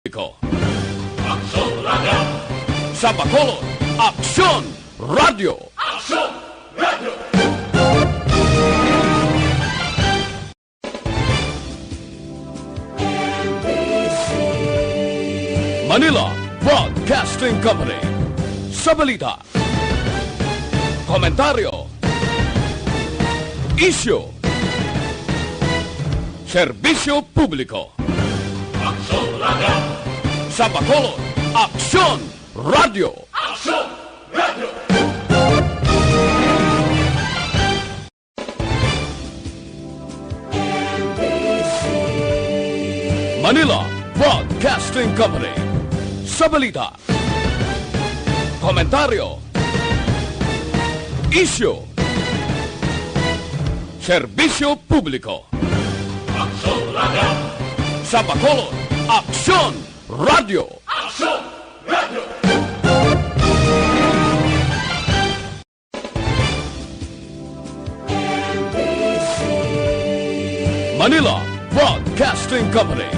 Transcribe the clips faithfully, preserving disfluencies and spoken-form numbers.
Publiko. Aksyon Radio! Sa Bacolod, Aksyon Radio! Aksyon Radio! Manila Broadcasting Company. Sa balita, komentaryo, isyu, serbisyo publiko. Aksyon Radio! Sa Bacolod, Aksyon Radio! Aksyon Radio! Manila Broadcasting Company. Sa balita, komentaryo, isyu, serbisyo publiko. Aksyon Radio! Sa Bacolod, Aksyon Radio! Aksyon Radio! Manila Broadcasting Company.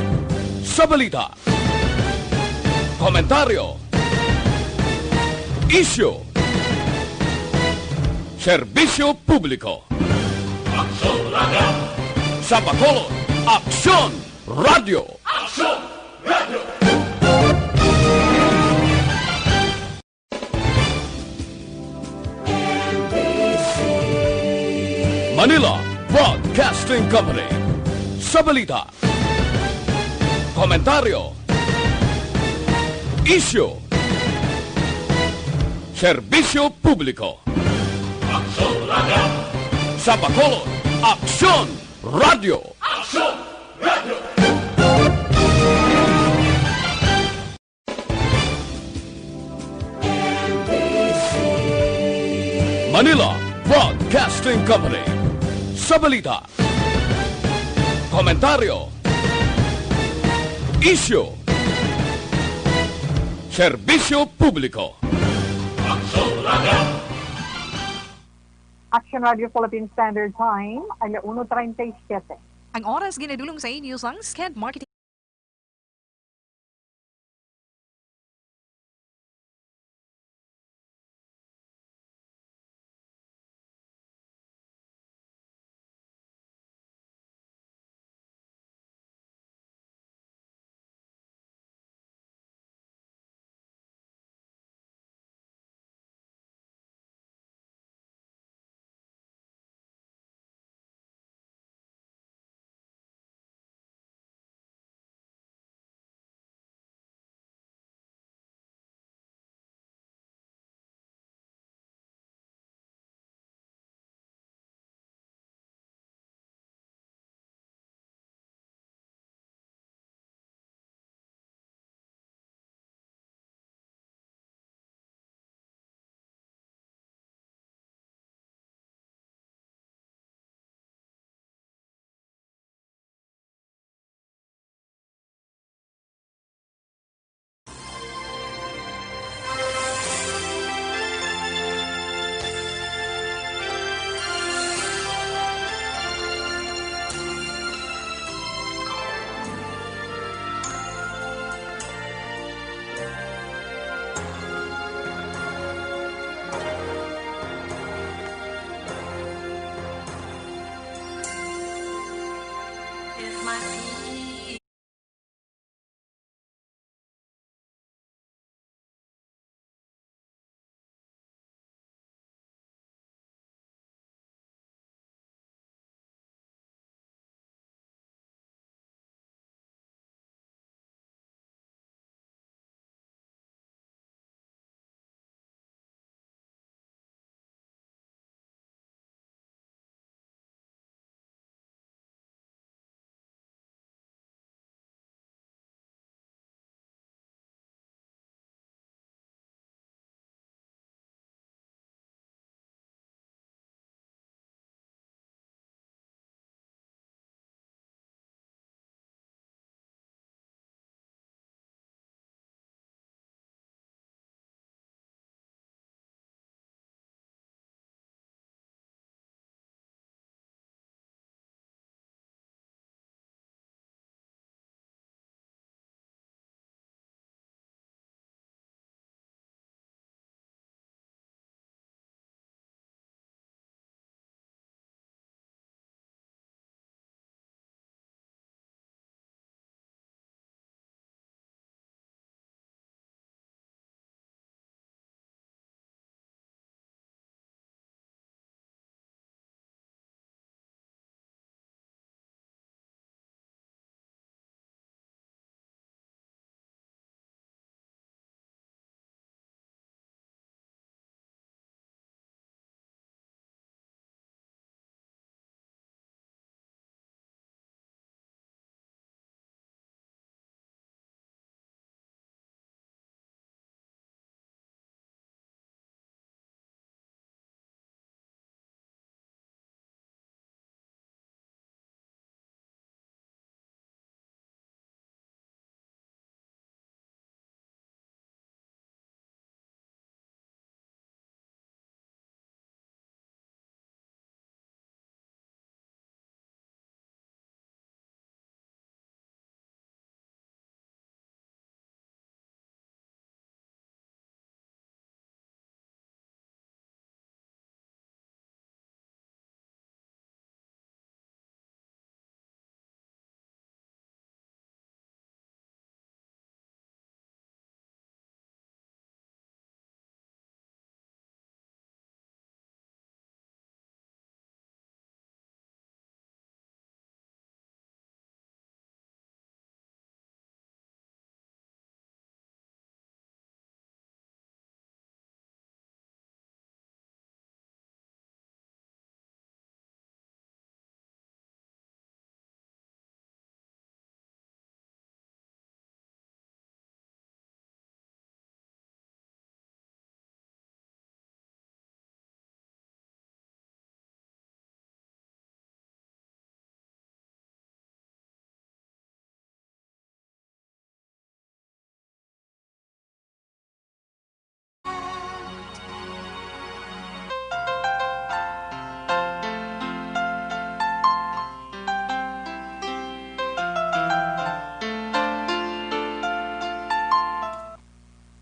Sa balita, komentaryo, isyu, serbisyo publiko. Aksyon Radio! Sa Bacolod, Aksyon Radio! Aksyon Radio! Manila Broadcasting Company. Sa balita, komentaryo, isyu, serbisyo publiko. Aksyon Radio! Sa Bacolod, Aksyon Radio! Aksyon Radio! Manila Broadcasting Company. Sa balita, komentaryo, isyu, serbisyo publiko. Aksyon Radio! Action Radio Philippine Standard Time, ala uno treinta y siete. Ang oras ginadulong sa inyo sang Sked Marketing.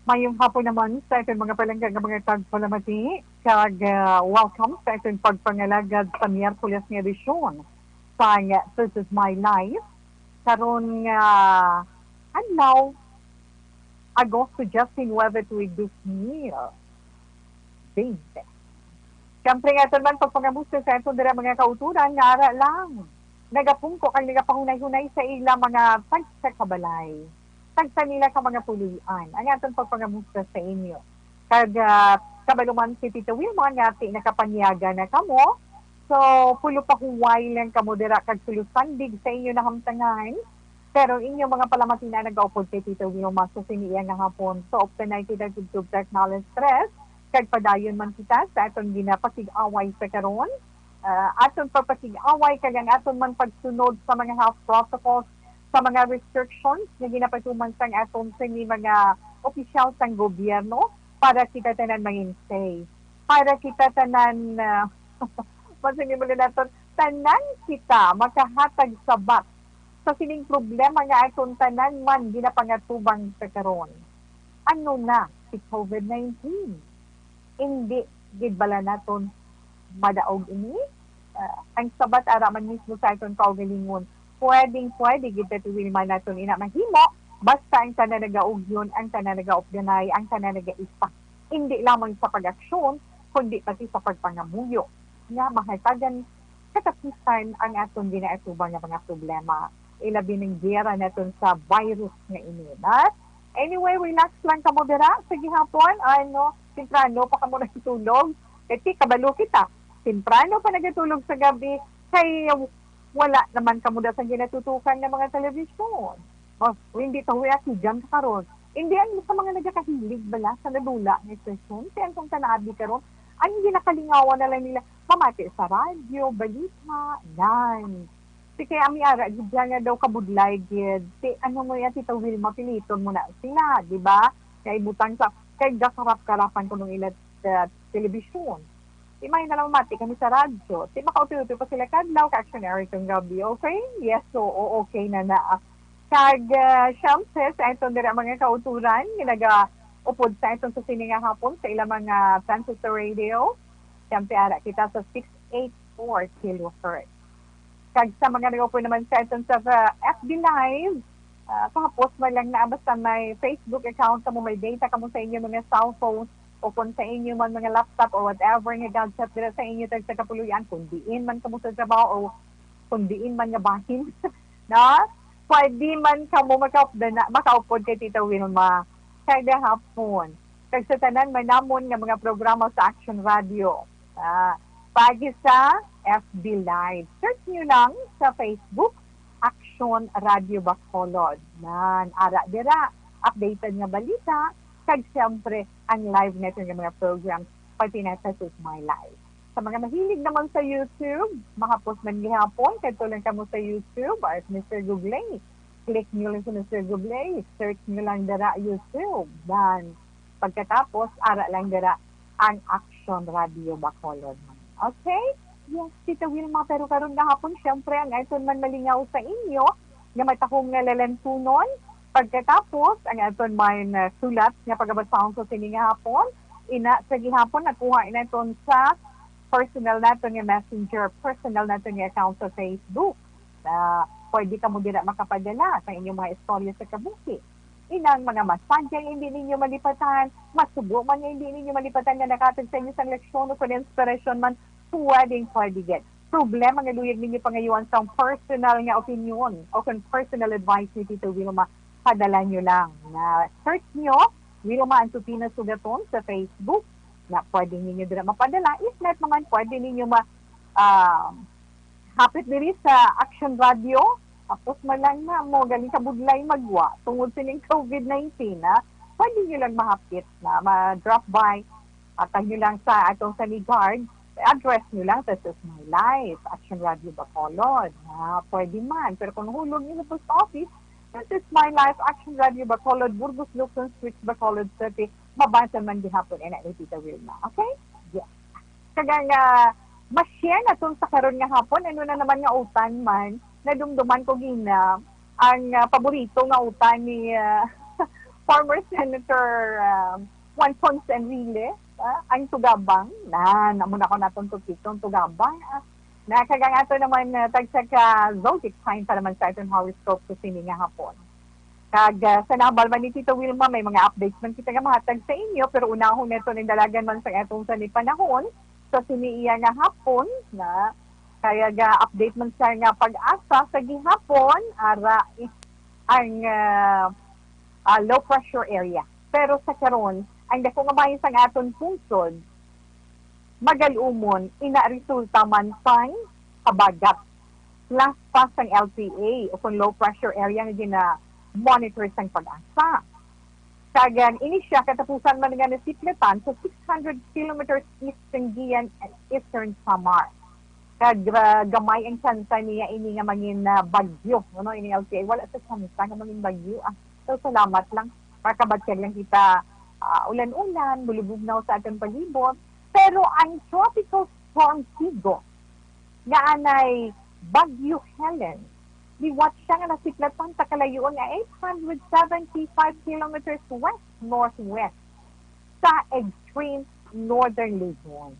Mayong hapon naman sa aton mga palangga nga mga tagpalamati, kag, ah, welcome sa aton pagpangalagad sa Miyerkules nga edisyon sang This Is My Life. Karon nga adlaw, Agosto diyes nuebe tuig dos mil bente. Siyempre, nga aton man pagpangamusta sa aton dira mga kauturan nga ara lang nagapungko kag nagapahunay-hunay sa ila mga tagsa ka balay, tagsa nila ka mga puloy-an. Ang aton pagpangamusta sa inyo. Kag, ah, kabalo man si Tita Wilma nga ti nakapanyaga na kamo. So, pulo pa huway lang kamo dira kag pulo sandig sa inyo nahamtangan. Pero inyo mga palamati na nagaupod kay Tita Wilma sa sini iya nga hapon. So, uptanay kita sa Tube Technology Stress. Kag padayon man kita sa aton ginapakig-away sa karon. Ah, aton pagpakig-away kag ang aton man pagsunod sa mga health protocols, sa mga restrictions nga ginapatuman sang aton sini mga opisyal sang gobyerno para kita tanan mangin safe. Para kita tanan, ah, magsini mo naton, tanan kita makahatag sabat sa sining problema nga aton tanan man ginapangatubang sa karon. Ano na si covid nineteen? Indi gid bala naton madaog ini? Ah, ang sabat ara man mismo sa aton kaugalingon, pwedeng pwede gid, pero dili man naton ina mahimo basta ang tanan nagaugyon, ang tanan nagaupdanay, ang tanan nagaisa, indi lamang sa pag-aksyon kundi pati sa pagpangamuyo nga mahatagan katapusan ang aton ginaatubang nga mga problema, ilabi ning giyera naton sa virus nga ini. But anyway, relax lang kamo dira sa gihapon. Ano, temprano pa kamo natutulog? Kay kabalo kita, temprano pa nagatulog sa gabi, kay wala naman kamo da sa ginatutukan nga mga telebisyon. Oh, hindi ta huya si Jan karon. Hindi ang sa mga nagakahilig bala sa nadula nga sesyon, kay ang kung tanaabi karon, ang ginakalingawan na lang nila mamati sa radyo, balita, nan. Si kay ami ara gid nga daw kabudlay gid. Si ano mo yan, Tita Wilma, piliton mo na sila, di ba? Kay butang sa, kay gakarap-karapan ko nung ila sa telebisyon. Di may na lang mati kami sa radyo. Di makauti-uti pa sila kadlaw, ka action area kang gabi. Okay? Yes, so, o, okay na na. Kag, ah, siyempre, sa aton dira mga kauturan, nga naga-upod sa aton sa sini nga hapon, sa ilang mga transistor radio. Siyempre, ara kita sa six eight four kilohertz. Kag sa mga nag-upod naman sa aton sa, sa F B Live, ah, kahapos man lang na, basta may Facebook account kamo, may data kamo sa inyo mga cellphone, o kung sa inyo man mga laptop or whatever nga gadget dira sa inyo tagsa kapuloy-an, kung diin man kamo sa trabaho o kung diin man nga bahin, no? Pwede man kamo makaupda na, makaupod kay Tita Wilma. Kay gahapon, kag sa tanan man namon nga mga programa sa Action Radio, ah, pagi sa F B Live. Search nyo lang sa Facebook, Action Radio Bacolod. Nan, ara dira, updated nga balita, kag siyempre, ang live naton nga mga programs, pati na sa Sus My Life. Sa mga mahilig naman sa YouTube, mahapos man gihapon, kadto lang kamo sa YouTube, at Mister Google. Click nyo lang si Mister Google, search nyo lang dira YouTube. Nan, pagkatapos, ara lang dira ang Action Radio Bacolod. Okay? Yes, Tita Wilma, pero karon gahapon, siyempre, ang aton man malingaw sa inyo, nga matahom nga lalantunon. Pagkatapos, ang aton man, uh, sulat nga pagabasahon sa sini nga hapon, ina sa gihapon, nakuha naton sa personal naton nga messenger, personal naton nga account sa Facebook. Na pwede kamo dira makapadala sa inyong mga istorya sa kabuhi. Inang mga masagya nga hindi ninyo malipatan, masubo man nga hindi ninyo malipatan nga nakatag sa inyo sang leksyon o kon inspirasyon man, pwedeng pwede gid. Problema nga luyag ninyo pangayuan sang personal nga opinion o kon personal advice ni Tito Wilma, padala nyo lang. Na search nyo, Wilma Antupina Sugaton sa Facebook. Na pwede ninyo dira mapadala. If not naman, pwede ninyo ma, ah, hapit diri sa Action Radio. Tapos man lang na mo, galing sa budlay magwa tungod sining covid nineteen, ha? Pwede nyo lang mahapit na, ma-drop by. At nyo lang sa atong Sunny Guard, address nyo lang, This Is My Life, Action Radio Bacolod. Ah, pwede man. Pero kung hulog nyo sa post office, This Is My Life, Action Radio Bacolod, Burgos, Lukon Street, Bacolod City, mabasa man gihapon ina ni Tita Wilma. Okay? Yes. Kag ang, ah, ma-share naton sa karon nga hapon, ano na naman nga utan man, nadumduman ko gina, ang, ah, paborito nga utan ni, ah, former Senator, um, Juan Ponce Enrile, ah, ang Tugabang. Na, namo na ko natong tupikon, Tugabang. Ah, na kag ang ato naman, ah, tagsa ka zodiac sign para man sa aton horoscope sa sini nga hapon. Kag, ah, sa nabal man ni Tito Wilma, may mga updates man kita nga mahatag sa inyo, pero unahon nato ning dalagan man sa atong sa ni panahon sa sini iya nga hapon na kaya ga update man siya nga pag-asa sa gihapon, ara is ang, ah, ah, low pressure area. Pero sa karon, ang dako nga bahin sang aton pungsod, magalumon, ina resulta man sang habagat. Plus pa sang L P A o kung low pressure area nga gina-monitor sang pag-asa. Kag, ah, ini siya katapusan man nga nasiplatan sa six hundred kilometers east sang Guian and eastern Samar. Kag, ah, gamay ang tsansa niya ini nga mangin, ah, bagyo, ano, ini L P A. Wala sa tsansa nga mangin bagyo, ah. So, salamat lang. Makabatyag lang kita, ah, ulan-ulan, bulubugnaw sa aton palibot. Pero ang Tropical Storm Tigo, nga anay Bagyo Helen, liwat siya nga nasiplatan sa kalayuan nga eight hundred seventy-five kilometers west-northwest sa extreme northern Luzon.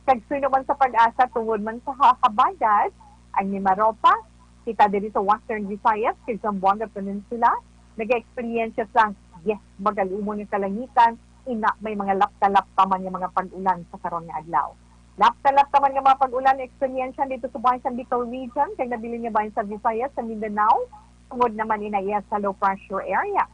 Kag suno man sa pag-asa, tungod man sa ha-, habagat, ang Mimaropa, kita diri sa Western Visayas, kag Zamboanga Peninsula, nag-eksperyensya sang, yes, magalumon nga kalangitan, ina may mga lapta-lapta man nga mga pag-ulan sa karon nga adlaw. Lapta-lapta man nga mga pag-ulan eksperyensya dito sa bahin sang Bicol Region, kag nabilin nga bahin sa Visayas, sa Mindanao, tungod naman ina iya sa low pressure area.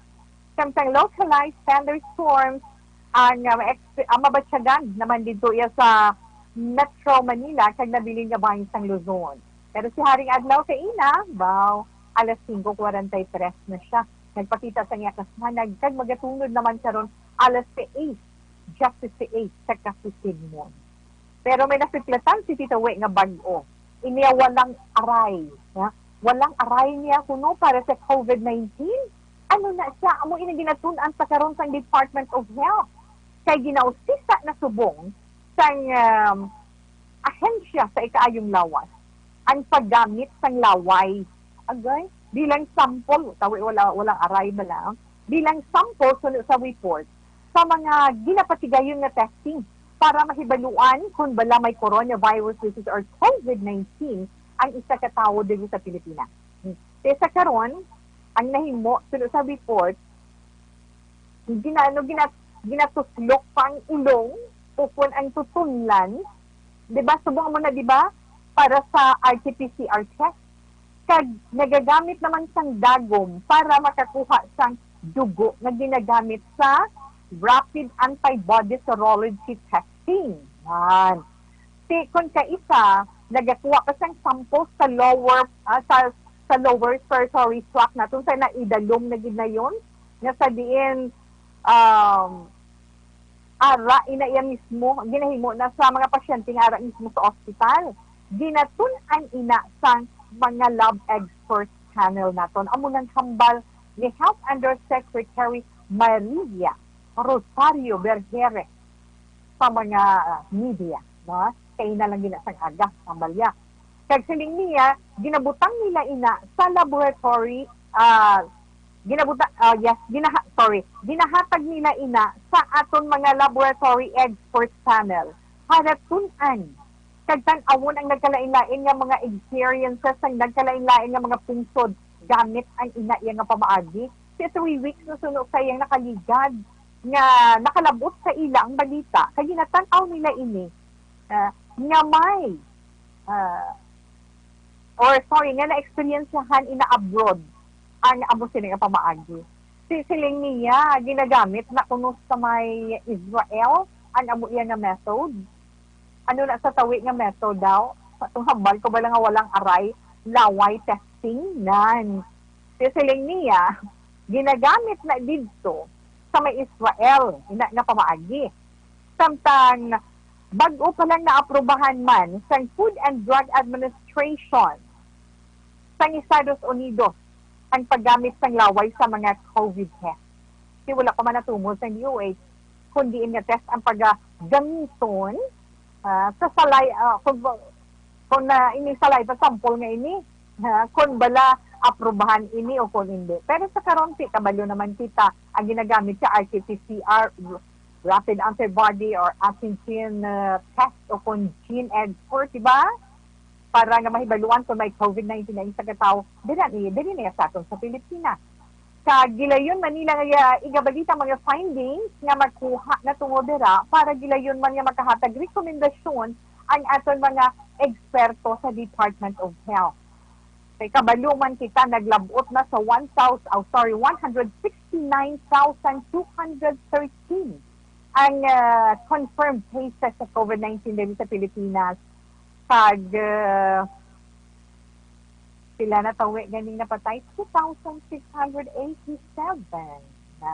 Samtang localized thunderstorms ang, ah, exp-, ang mabatyagan naman dito iya sa Metro Manila, kag nabilin nga bahin sang Luzon. Pero si Haring Adlaw kaina, baw, alas singko kwarenta y tres na siya. Nagpakita sa iya kashanag, kag magatunod naman karon alas sais, just sais sa kasisigmon. Pero may nasiplatan si Tita We nga bag-o. Iniya walang aray. Ha? Walang aray niya kuno para sa covid nineteen. Ano na siya? Amo ini ginatun-an sa karon sang Department of Health. Kay ginausisa na subong sang, um, ahensya sa ikaayong lawas ang paggamit sang laway. Agay, bilang sample, tawi wala, walang aray bala. Bilang sample, suno sa report, sa mga ginapatigayon nga testing para mahibaluan kung bala may coronavirus disease or covid nineteen ang isa ka tawo diri sa Pilipinas. Kaya sa karon, ang nahimo, suno sa report, gina-, ano, gina-, ginatuslok pa ang ilong, ukon ang tutunlan, di ba? Subong mo na, di ba? Para sa R T P C R test. Kag nagagamit naman sang dagom para makakuha sang dugo nga ginagamit sa rapid antibody serology testing. Yan. Si, kung kaisa, nagakuha pa sang sample sa lower, ah, sa, sa lower respiratory tract naton, sa naidalom na gid na yun, nga sa diin, um, ara, ina iya mismo, ginahimo na sa mga pasyente nga ara mismo sa ospital. Ginatun-an ina sang mga lab expert panel naton. Amo nang hambal ni Health Undersecretary Maria Rosario Bergere sa mga, ah, media, no? Kaina lang gina sang aga, hambal niya. Kag siling niya, ginabutang nila ina sa laboratory, ah, ginabuta-, ah, yes, ginaha-, sorry, ginahatag nila ina sa aton mga laboratory expert panel. Para tun-an kag tan-awon ang nagkalain-lain nga mga experiences sang nagkalain-lain nga mga pungsod gamit ang ina iya nga pamaagi. Sa three weeks na suno sa iyang nakaligad nga nakalab-ot sa ila ang balita, kay ginatan-aw nila ini, ah, nga may, ah, or sorry, nga na-experiencehan ina abroad ang amo sini nga pamaagi. Si, siling niya, ginagamit na kuno sa may Israel ang amo iya nga method. Ano na sa tawi nga method daw? Atong hambal ko bala nga walang aray, laway testing, nan. Si, siling niya, ginagamit na didto sa may Israel, ina nga pamaagi. Samtang bag-o pa lang naaprubahan man sang Food and Drug Administration sang Estados Unidos ang paggamit sang laway sa mga covid test. Kay wala pa man natumod sang D O H, kung diin nga test ang pagagamiton, ah, sa salay-, ah, kung, kung na ini saliva sample nga ini, ha, kung bala aprubahan ini o kung hindi. Pero sa karon, ti, kabalo naman kita, ang ginagamit sa R T P C R, rapid antibody or antigen, uh, test o kung gene export, di ba? Para nga mahibaluan kung may COVID nineteen na isa ka tawo, dira ni, diri niya sa aton sa Pilipinas. Kag gilayon man nila nga igabalita mga findings nga makuha na tungod dira para gilayon man nga makahatag rekomendasyon ang aton mga eksperto sa Department of Health. Kay kabalo man kita, naglab-ot na sa one thousand, oh, sorry, one hundred sixty-nine thousand two hundred thirteen ang, ah, confirmed cases sa COVID nineteen diri sa Pilipinas. Kag, ah, sila natawi ganing napatay, two thousand six hundred eighty-seven na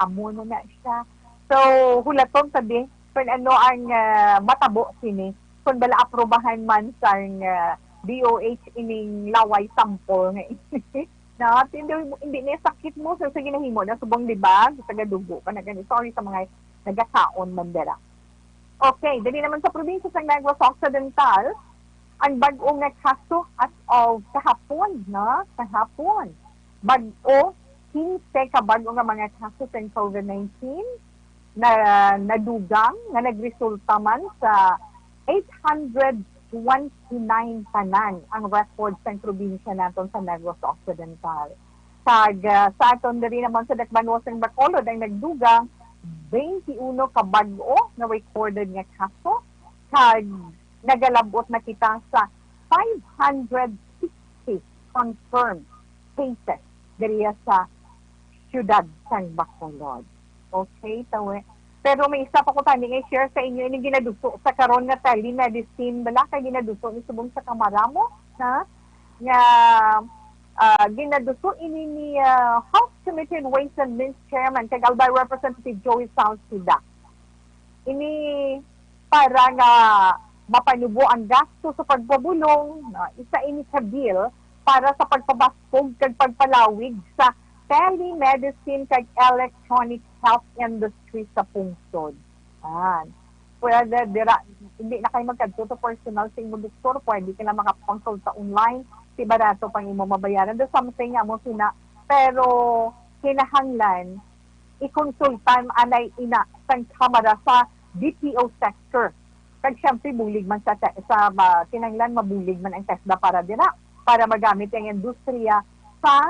amo na na siya. So, hulaton ta di kung ano ang, ah, matabo sini, kung bala aprobahan man sang, ah, D O H ining laway sample nga ini. No, hindi, hindi niya sakit mo sa, sa ginahimo na subong, di ba? Sa tagadugo pa na gani. Sorry sa mga nagakaon man dira. Okay, dali naman sa probinsya sa Negros Occidental, ang bag-o nga kaso as of kahapon, no? Kahapon. Bag-o, quince ka bag-o nga mga kaso sa COVID nineteen na nadugang nga nagresulta man sa eight hundred twenty-nine tanan ang record sa probinsya naton sa Negros Occidental. Kag, ah, sa aton diri naman sa Dakbanuas ng Bacolod ang nagdugang twenty-uno ka bag-o nga recorded nga kaso, kag nagalabot na kita sa five hundred sixty confirmed cases diri sa siyudad sang Bacolod. Okay, tawe. Pero may isa pa ko tani nga i-share sa inyo, ining ginaduso sa karon nga telemedicine, bala kay ginaduso ni subong sa kamara mo, ha? Nga, ah, ginaduso ini ni, ah, House Committee on Ways and Means Chairman kag Albay Representative Joey Salcida. Ini para nga mapanubo ang gasto sa pagpabulong, no? Isa ini ka bill para sa pagpabaskog kag pagpalawig sa telemedicine kag electronic health industry sa pungsod. Yan. Pwede dira, hindi na kayo magkadto sa personal sa imong doktor, pwede ka na makapangkonsulta online, si barato pang imo mabayaran. There's something nga mo sina, pero kinahanglan ikonsulta anay ina sang kamara sa B P O sector. Kag siyempre, bulig man sa, sa, sa, ma-, kinahanglan mabulig man ang TESDA para dira, para magamit ang industriya sa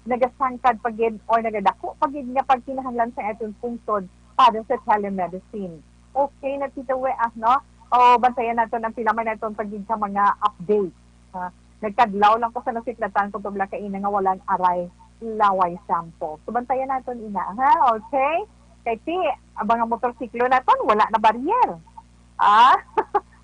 nagasangkad pa gid or nagadako pa gid nga pagkinahanglan sa aton pungsod para sa telemedicine. Okay na, Tito We, ah, no? O, bantayan naton ang pila man naton pa gid ka mga update. Ah, nagkadlaw lang ko sa nasiklatan ko tubla ka ina nga walang aray laway sample. So, bantayan naton ina, ha? Okay? Kay ti, abang ang motorsiklo naton, wala na barrier. Ah?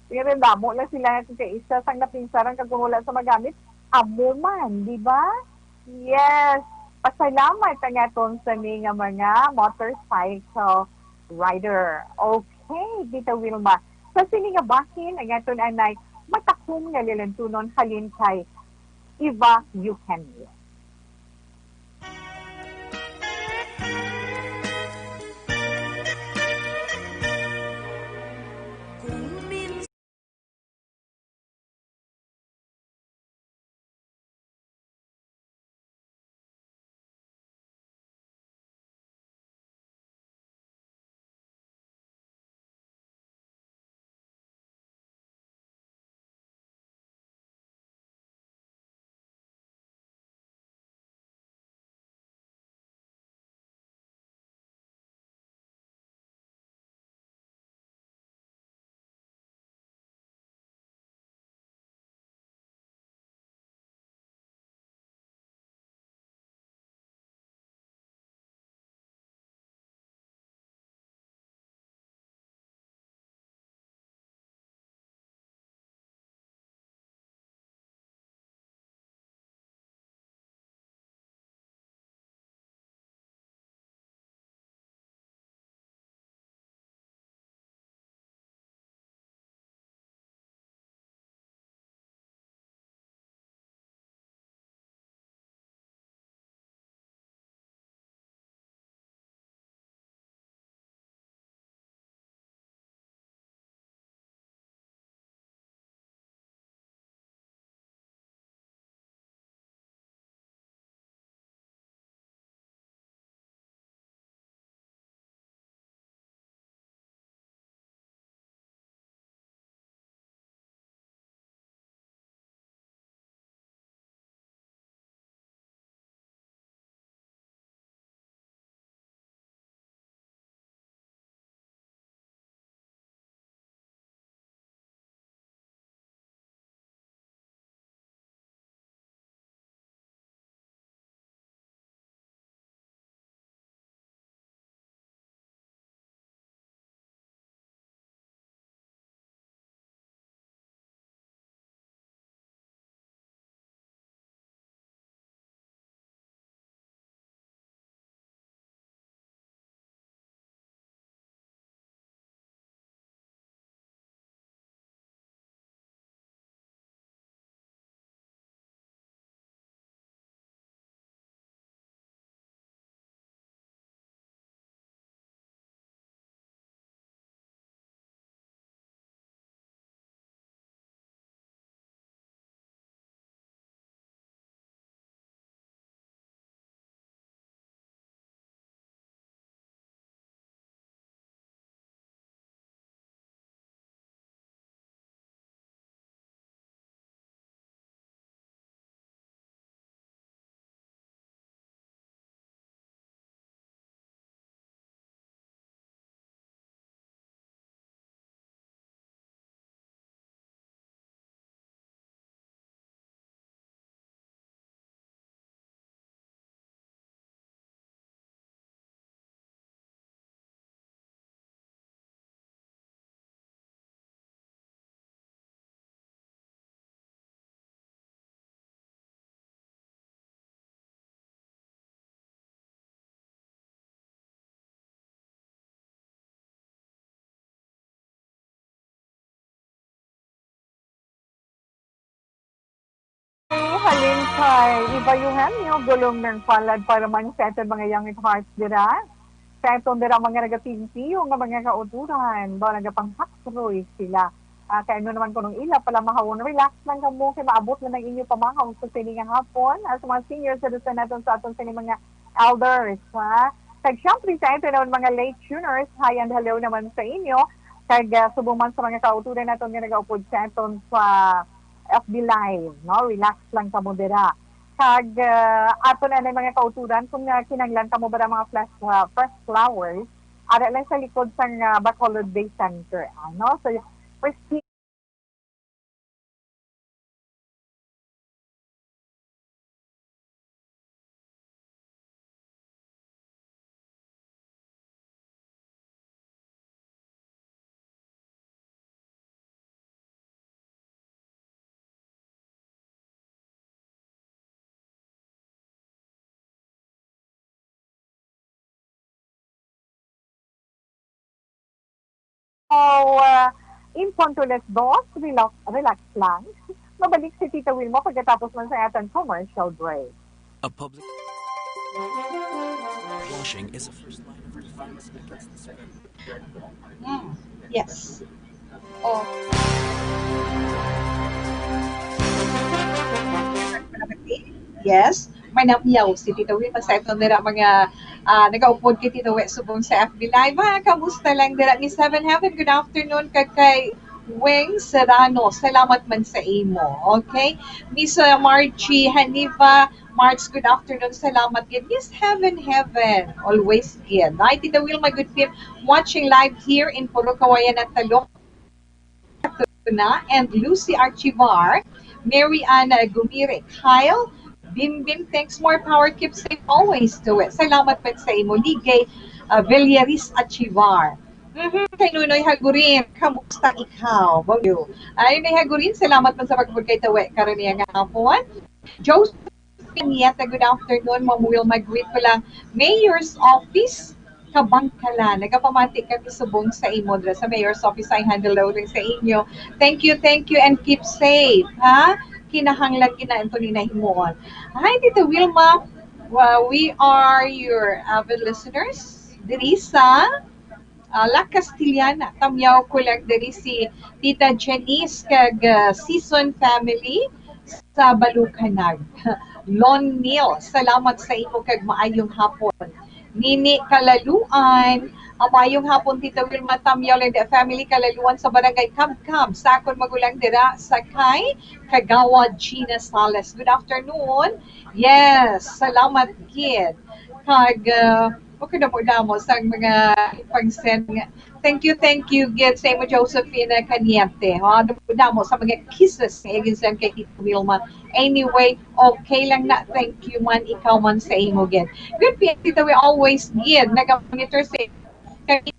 Pero damo lang sila nga kay isa sang napinsaran kag kung wala sa magamit, amo man, di ba? Yes. Pasalamat ang aton sa ni nga mga motorcycle rider. Okay, Tita Wilma. Sa sini nga bahin, ang aton anay matakom nga lilantunon halin kay Eva Eugenio. Halin kay Eva Eugenio, gulong ng palad para man sa aton mga young at hearts dira. Sa aton dira mga nagatimpiyo nga mga kauturan, ba nagapanghatroy sila. Ah, kay ano naman kunong ila pala mahawon, relax lang kamo kay maabot na ang inyo pamahaw sa sini nga hapon. As mga senior citizen naton sa aton sini mga elders, ha? Kag syempre sa aton naman mga late tuners, hi and hello naman sa inyo. Kag ah, subong man sa mga kauturan naton nga nagaupod sa aton sa F B Live, no? Relax lang kamo dira. Kag ah, aton anay mga kauturan, kung ah, kinahanglan kamo ba mga flash, ah, fresh flowers, ara lang sa likod sang ah, Bacolod Day Center, ano? So, first So, uh, in punto las dos, relax, relax lang. Mabalik si Tita Wilma pagkatapos man sa atong commercial break. A public washing is a first line of defense against the spread. Mm, yes. Oh. Yes. Manamyaw si Tita Wilma sa aton dira mga ah, nagaupod kay Tita We subong sa F B Live. Ha, kamusta lang dira? Miss Heaven Heaven, good afternoon. Kag kay Weng Serrano, salamat man sa imo. Okay? Miss uh, Margie Haniva, March, good afternoon. Salamat gid. Miss Heaven Heaven, always gid. Hi, Tita Wilma, good PM. Watching live here in Purok Kawayan at Talok. Na and Lucy Archivar, Mary Ann Gumire, Kyle Bimbim, thanks, more power, keep safe always to it. Salamat man sa imo, Ligay uh, Villaris Archivar. Mhm, kay Nunoy Hagurin, kamusta ikaw? Bawyo. Ay, Nunoy Hagurin, salamat man sa pagpugkay tawi karon niya nga hapon. Joseph Pineta, good afternoon. Ma'am Will, mag-greet ko lang. Mayor's Office, Kabangkalan. Nagapamati kami subong sa imo dira sa Mayor's Office. Ay, handle daw rin sa inyo. Thank you, thank you, and keep safe, ha? Kinahanglan gina ito ni nahimuon. Hi, Tita Wilma. Well, we are your avid listeners. Diri sa ah, La Castellana. Tamyaw ko lang diri si Tita Janice kag ah, Season family sa Balukanag. Lon Neil, salamat sa imo kag maayong hapon. Nini Kalaluan, ah, maayong hapon, Tita Wilma. Tamyaw lang the family Kalaluan sa Barangay Kamkam. Sa akon magulang dira sa kay Kagawad Gina Sales. Good afternoon. Yes, salamat gid. Kag ah, okay na po damo sa mga pag-send nga. Thank you, thank you gid sa imo, Josephina Caniente. Ha, damo sa mga kisses nga i-send kay Tita Wilma. Anyway, okay lang na. Thank you man, ikaw man sa imo gid. Good, Tita, we always gid nag-monitor sa kami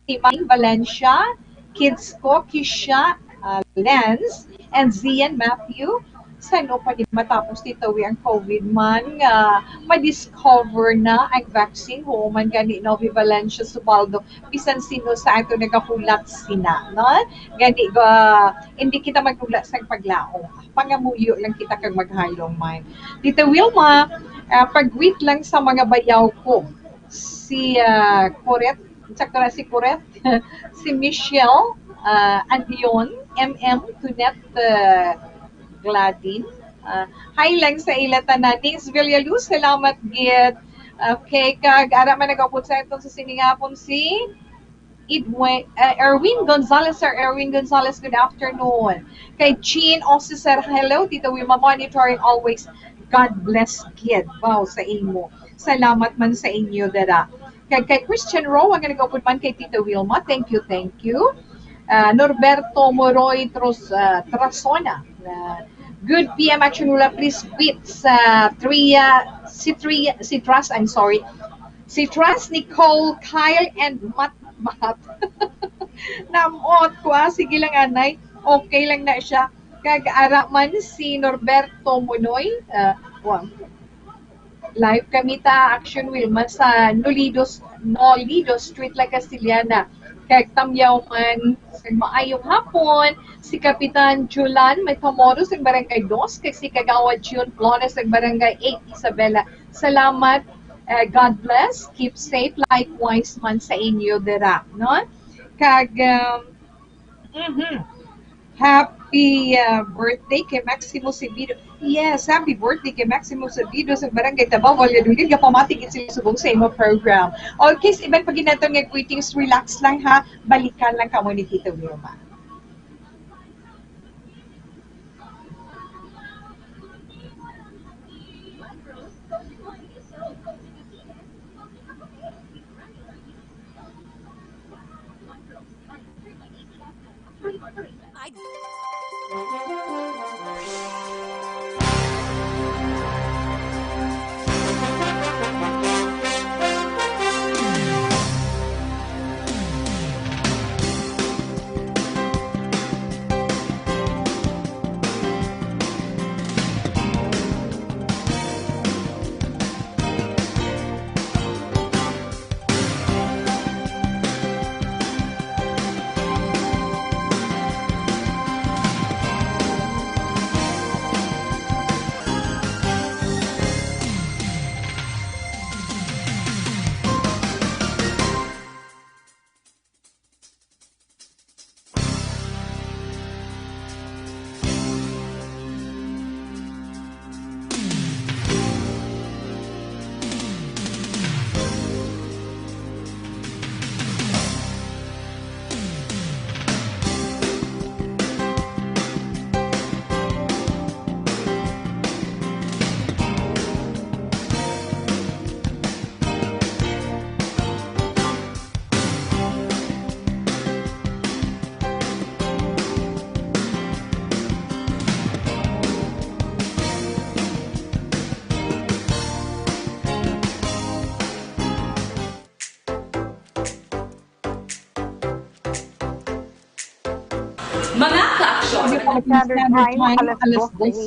ni Mang Valencia, kids ko, Kisha, ah, Lens, and Zian Matthew. San-o pa ni matapos dito ang COVID man nga ma-discover na ang vaccine? Human gani, Novi Valencia Subaldo, bisan sino sa ato nagahulat sina, no? Gani, ga, hindi kita maghulat sa paglaom. Pangamuyo lang kita kag maghalong man. Tita Wilma, ah, pag-greet lang sa mga bayaw ko. Si ah, Coret, sakto na si Coret, si Michelle, ah, Andion, M M, Tunette, ah, Gladin. Ah, hi lang sa ila tanan. Nings Villaluz, salamat gid. Okay, kag ara man nagapon sa aton sa siningapon si Edwin, ah, Erwin Gonzalez, Sir Erwin Gonzalez, good afternoon. Kay Jean Ose, Sir, hello, Tito Wilma, monitoring always. God bless gid. Wow, sa imo. Salamat man sa inyo, dara. Kag kay Christian Roa, nga nag-upod man kay Tita Wilma, thank you, thank you. Ah, Norberto Moroy Tros, ah, Trasona, ah, good P M Action Hula, please greet sa Tria, si Tria, si Tras, I'm sorry. Si Tras, Nicole, Kyle, and Mat Mat. Namot ko, ah, sige lang, anay. Okay lang na siya. Kag ara man si Norberto Munoy, ah, wa-, live kami ta, Action Wilma, sa Nolido, Nolido Street, La Castellana. Kag tamyaw man sa maayong hapon, si Kapitan Julan Metamoro sa Barangay Dos, kag si Kagawad June Flores sa Barangay Eight Isabela. Salamat. Uh, God bless. Keep safe. Likewise man sa inyo dira, no? Kag, um, mhm. Happy, uh, birthday kay Maximo Sebido. Yes, happy birthday kay Maximo Sebido sa Barangay Tabaw, Valladolid. Gapamati gid sila subong sa imo program. Okay, sa iban pa gid nato nga greetings, relax lang ha. Balikan lang kamo ni Tito Wilma. Mga ka-aksyon. Standard Time, alas dos.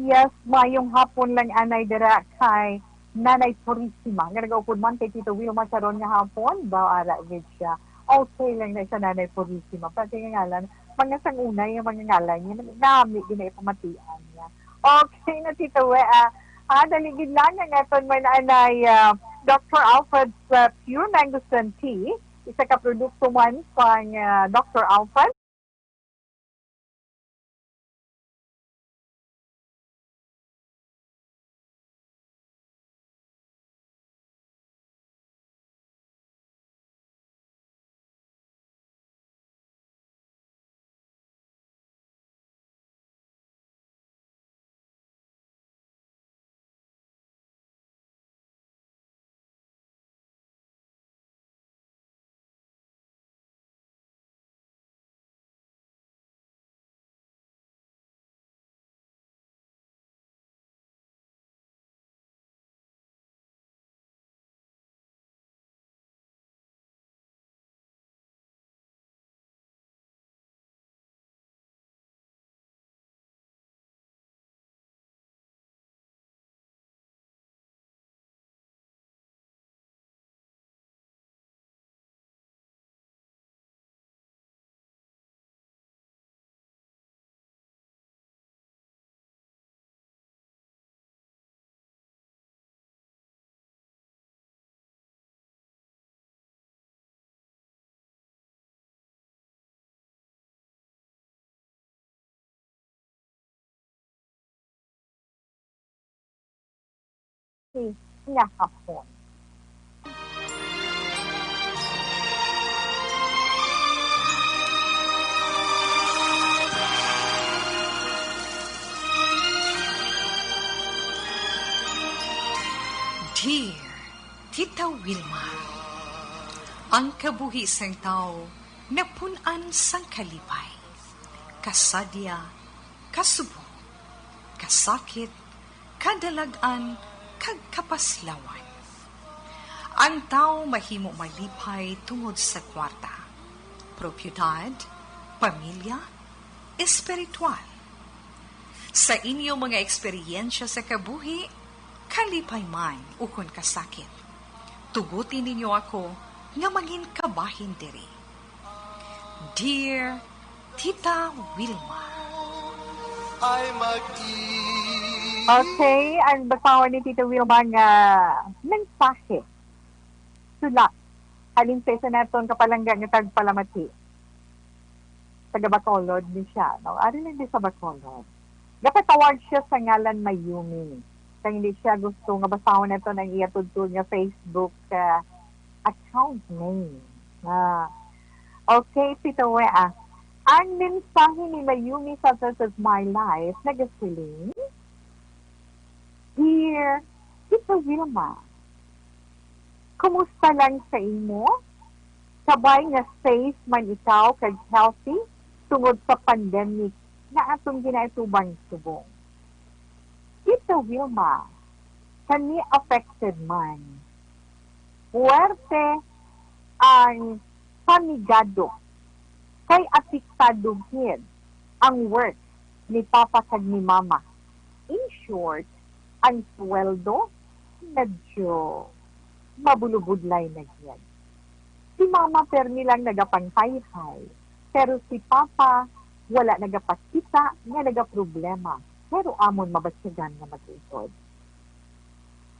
Yes, mayong hapon lang anay dira kay Nanay Purisima, nga nagaupod man kay Tito Wilma karon nga hapon, daw ara gid siya. Okay lang na siya, Nanay Purisima. Pati nga ngalan, mga sangunay nga mga ngalan niya, nami din na ipamatian niya. Okay na, Tito, we, ah, ah, dali gid lang ang aton man anay, ah, Doctor Alfred, ah, Pure Mango Green Tea, isa ka produkto man sang, ah, Doctor Alfred. Nga hapon. Dear Tita Wilma, ang kabuhi sang tawo napun-an sang kalipay, kasadya, kasubong, kasakit, kadalag-an, kag kapaslawan. Ang tawo mahimo malipay tungod sa kwarta, propiedad, pamilya, espiritual. Sa inyo mga eksperyensya sa kabuhi, kalipay man ukon kasakit, tuguti ninyo ako nga mangin kabahin diri. Dear Tita Wilma. Okay, ang basahon ni Tita Wilma nga mensahe. Sulat. Halin sa isa naton kapalangga nga tagpalamati. Taga Bacolod ni siya, no? Ari lang di sa Bacolod. Gapatawag siya sa ngalan Mayumi. Kay hindi siya gusto nga basahon naton ang iya tudtod nga Facebook, ah, account name. Ah, okay, Tita We, ah. Ang mensahe ni Mayumi sa This Is My Life, nagasiling, Dear Tita Wilma, kumusta lang sa imo? Kabay nga safe man ikaw kag healthy tungod sa pandemic nga atong ginaatubang subong. Tita Wilma, kami affected man. Puwerte ang pamigado kay apektado gid ang work ni Papa kag ni Mama. In short, ang sweldo medyo mabulubudlay na gid. Si Mama permi lang nagapangtayhay, pero si Papa wala nagapakita nga nagaproblema, pero amon mabatyagan nga mag-utod.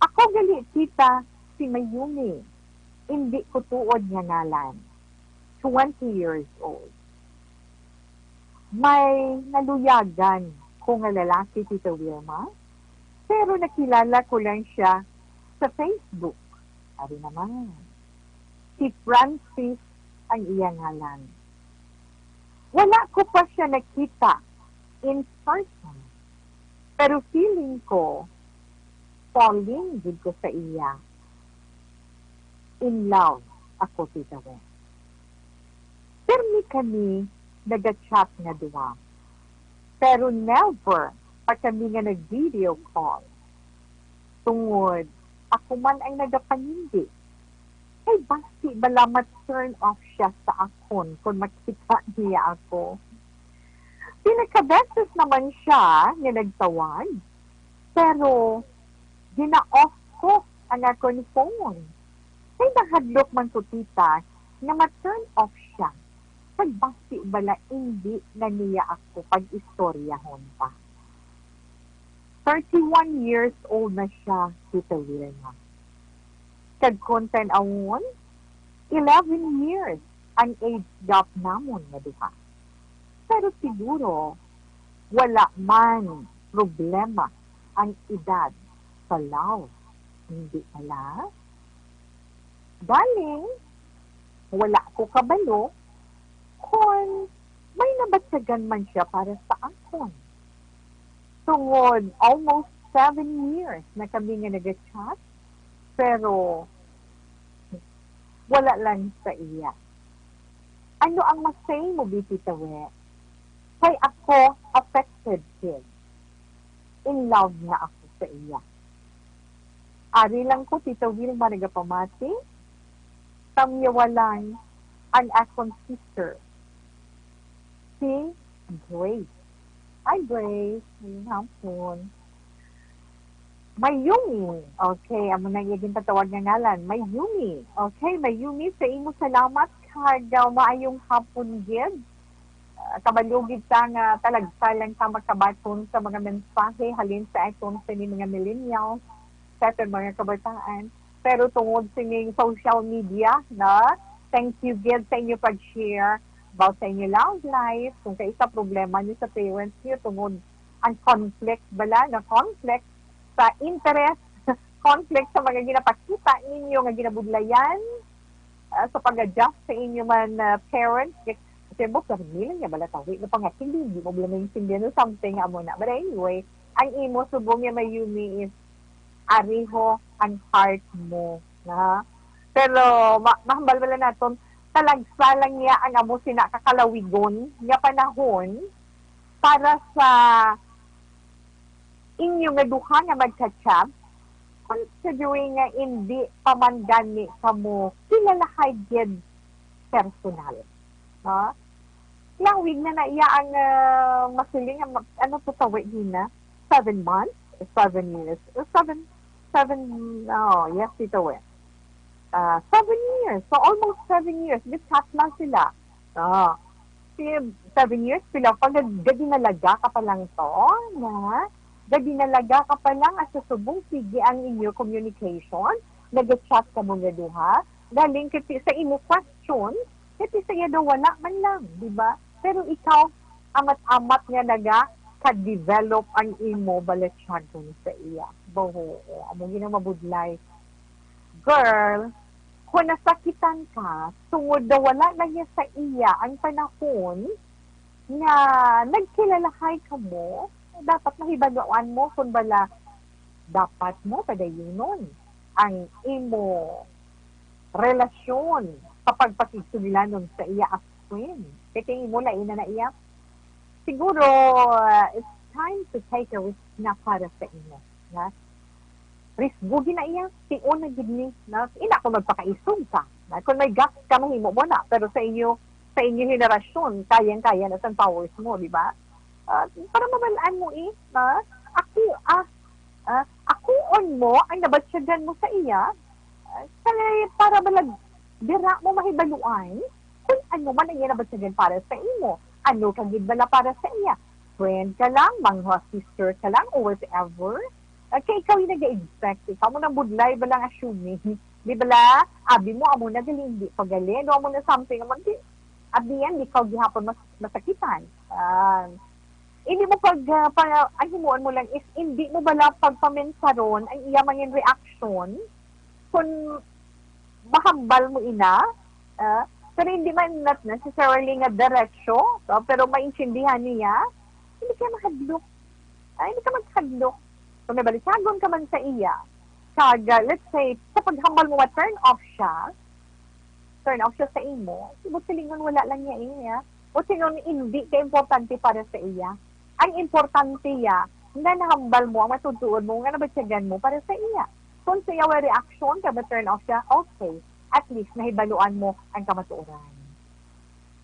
Ako gali, tita, si Mayumi, indi ko tuod nga ngalan, twenty years old. May naluyagan ko nga lalaki, Tita Wilma, pero nakilala ko lang siya sa Facebook. Ari naman, si Francis ang iya ngalan. Wala ko pa siya nakita in person, pero feeling ko, falling gid ko sa iya. In love ako, Tita Wen. Permi kami naga-chat nga duha, pero never pa kami nga nag-video call. Tungod ako man ang nagapanindi. Kay basi bala ma-turn off siya sa akon kon makita niya ako. Pila ka beses naman siya nga nagtawag, pero gina-off ko ang akon phone. Kay nahadlok man ko, tita, nga ma-turn off siya. Kag basi bala indi na niya ako pag-istoryahon pa. Thirty-one years old na siya, Tita Wilma. Kag kon tan-awon, eleven years ang age gap namon nga duha. Pero siguro, wala man problema ang edad sa love. Hindi bala? Galing, wala ko kabalo kon may nabatyagan man siya para sa akon. Tungod almost seven years na kami nga naga-chat, pero wala lang sa iya. Ano ang ma-say mo, Bi Tita We? Kay ako affected gid. In love na ako sa iya. Ari lang ko, Tita Wilma, nagapamati. Tamyawa lang ang akon sister, si Grace. Hi, Grace. Ngayong hapon. Mayumi. Okay, amo na iya ginpatawag nga ngalan. Mayumi. Okay, Mayumi, sa imo salamat kag, uh, maayong hapon gid. Uh, kabalo gid ta nga talagsa lang ta makabaton sa mga mensahe halin sa aton sini mga millennials, sa aton mga kabataan. Pero tungod sining social media, na, thank you gid sa inyo pag-share about sa inyo love life, kung kaisa problema niyo sa parents niyo tungod ang conflict bala, nga conflict sa interest, conflict sa mga ginapakita ninyo nga ginabudlayan, ah, sa pag-adjust sa inyo man, ah, parents. Kasi mo, permi lang niya bala tawi nga pangaking, di mo bala maintindihan or something, amo na. But anyway, ang imo subong niya, Mayumi, is ariho ang heart mo, na. Pero ma-, mahambal bala naton, talagsa lang niya ang amo sina kakalawigon nga panahon para sa inyo nga duha nga magka-chat, considering nga indi pa man gani kamo kilalahay gid personal, no? Lawig na na iya ang, ah, masiling nga ma-, ano to, tawi gina? Seven months? Seven years? Seven, seven, oh, yes, ito eh. Ah, seven years. So, almost seven years. Nag-chat lang sila. Ah, Si seven years, pila pa, gad-, gadinalaga ka pa lang to, na? Gadinalaga ka pa lang, at sa subong, sige ang inyo communication, nag-chat ka mo nga duha, galing kiti sa imo question, kiti sa iya daw wala man lang, di ba? Pero ikaw, amat-amat nga naga ka-develop ang imo balatyagon sa iya. Baho, amo gina mabudlay. Girl, kung nasakitan ka, tungod daw wala na niya sa iya ang panahon nga nagkilalahay kamo, dapat mahibaluan mo kung bala dapat mo padayunon ang imo relasyon kapag pakigsugilanon sa iya as friend. Kay kay imo lain na na iya. Siguro, uh, it's time to take a risk na para sa imo. Na? Risgo gina iya, tion na gid ni. Na? Ina kung magpakaisog ka. Na? Kung may gaps ka, mahimo mo na. Pero sa inyo, sa inyo henerasyon, kayang-kaya na sang powers mo, di ba? Ah, para mabalaan mo eh, na? Ako, ah, ah, akuon mo ang nabatyagan mo sa iya, ah, kay para balag dira mo mahibaluan kung ano man ang iya nabatyagan para sa imo. Ano ka gid bala para sa iya? Friend ka lang, mga sister ka lang, or whatever? Ah, kay ikaw yung nag-expect, ikaw mo nang budlay ba lang assuming? Di bala? Abi mo, amo na gali, hindi pa gali. Ano amo na something, amo di, abi yan, di ka gihapon mas, masakitan. Ah, hindi mo pag, ah, pa, ang himuon mo lang is, hindi mo bala pagpamensaron ang iya mangin reaction kung mahambal mo ina, ah, pero hindi man not necessarily nga diretso, no? Pero maintindihan niya, hindi ka mahadlok. Ay, hindi ka maghadlok. Kung may balityagon ka man sa iya, kag, ah, let's say, sa paghambal mo, ma-turn off siya, turn off siya sa imo, buot silingon wala lang niya iya. Buot silingon hindi ka importante para sa iya. Ang importante iya, nga nahambal mo, ang matutuon mo, nga nabatyagan mo para sa iya. Kung sa iya way reaction, ka ma-turn off siya, okay. At least, nahibaluan mo ang kamatuoran.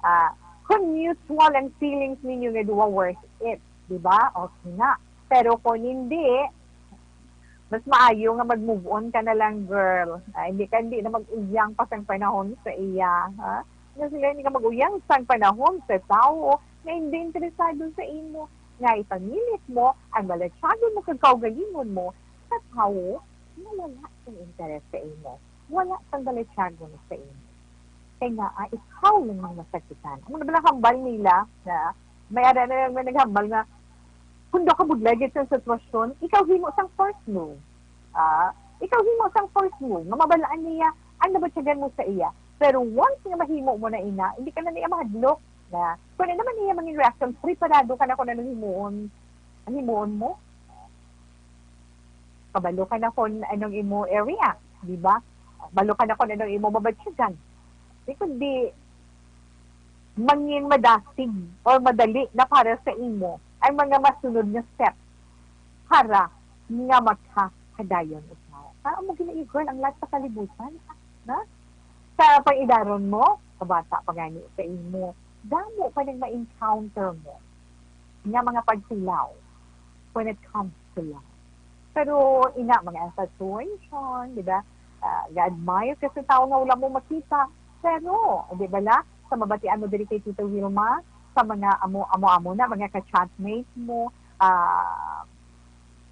Ah, kung mutual ang feelings ninyo nga duha, worth it, di ba? Okay na. Pero kung hindi, mas maayo nga mag-move on ka na lang, girl. Ah, hindi ka, hindi na mag-uyang pa sang panahon sa iya, ha? Nga sila, hindi ka mag-uyang sang panahon sa tawo nga hindi interesado sa imo. Nga ipamilit mo ang balatyagon mo kag kaugalingon mo sa tawo nga wala sing interes sa imo. Wala sang balatyagon sa imo. Kay nga, ah, ikaw lang ang masakitan. Amo na ba lang hambal nila na may ara na lang may naghambal nga, kung daw ka budlay gid sa sitwasyon, ikaw himo sang first move. Ah, ikaw himo sang first move nga mabalaan niya ang nabatyagan mo sa iya. Pero once nga mahimo mo na ina, hindi ka na niya mahadlok na kung ano naman niya mangin reaction, preparado ka na kung anong himuon, ang himuon mo. Kabalo ka na kung anong imo area, di ba? Kabalo ka na kung anong imo mabatyagan. Di kundi mangin madasig or madali na para sa imo ang mga masunod nga step para nga makahadayon ikaw. Ah, amo gina, girl, ang lahat sa kalibutan, na? Sa pag-idaron mo, kabata pa gani sa imo, damo pa nang ma-encounter mo nga mga pagsilaw when it comes to love. Pero ina, mga infatuation, di ba? Ah, ga-admire ka sa tao nga wala mo makita. Pero, di ba la, sa mabatian mo diri kay Tita Wilma, sa mga amo, amo-amo na, mga ka-chatmate mo, ah,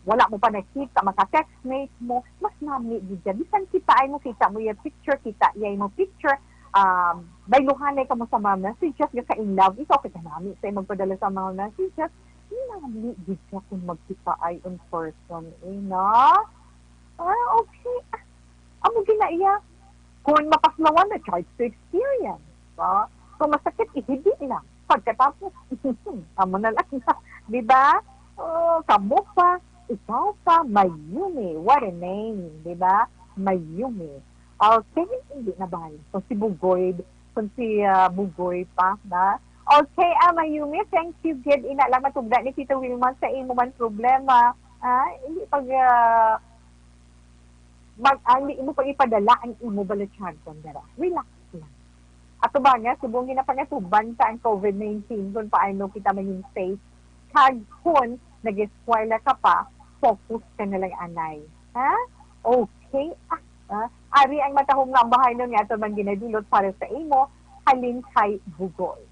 wala mo pa nakita, maka-textmate mo, mas nami gid siya. Bisan kita ay mo kita mo yung picture, kita iya mo picture, um, bayluhanay ka mo sa mga messages, nga ka-in love, ikaw kay kanami sa magpadala sa mga messages, nami gid siya kung magkita ay in person, eh, na? Ah, okay. Amo gina iya. Kung mapaslawan na, charge to experience. No? Kung masakit, ihidi lang. Pagkatapos, amo na lang. Di ba? Oh, kamo pa, ikaw pa, Mayumi. What a name, di ba? Mayumi. Okay, hindi na ba? Kung si Bugoy, kung si ah, Bugoy pa, na? Okay, ah, Mayumi, thank you, gid. Ina lang matugda ni Tita Wilma sa imo man problema. Ah, hindi pag ah, mag, ah, hindi mo pag ipadala ang imo balatyagon dara. Relax lang. Ato ba nga, subong ginapangatuban sa ang covid nineteen kung paano kita maging safe. Kag kung nag-eskwela ka pa, focus ka na lang anay. Ha? Okay. Ah, ah. Ari ang matahom nga ang bahay nun nga ato man ginadulot para sa imo, halin kay Bugoy.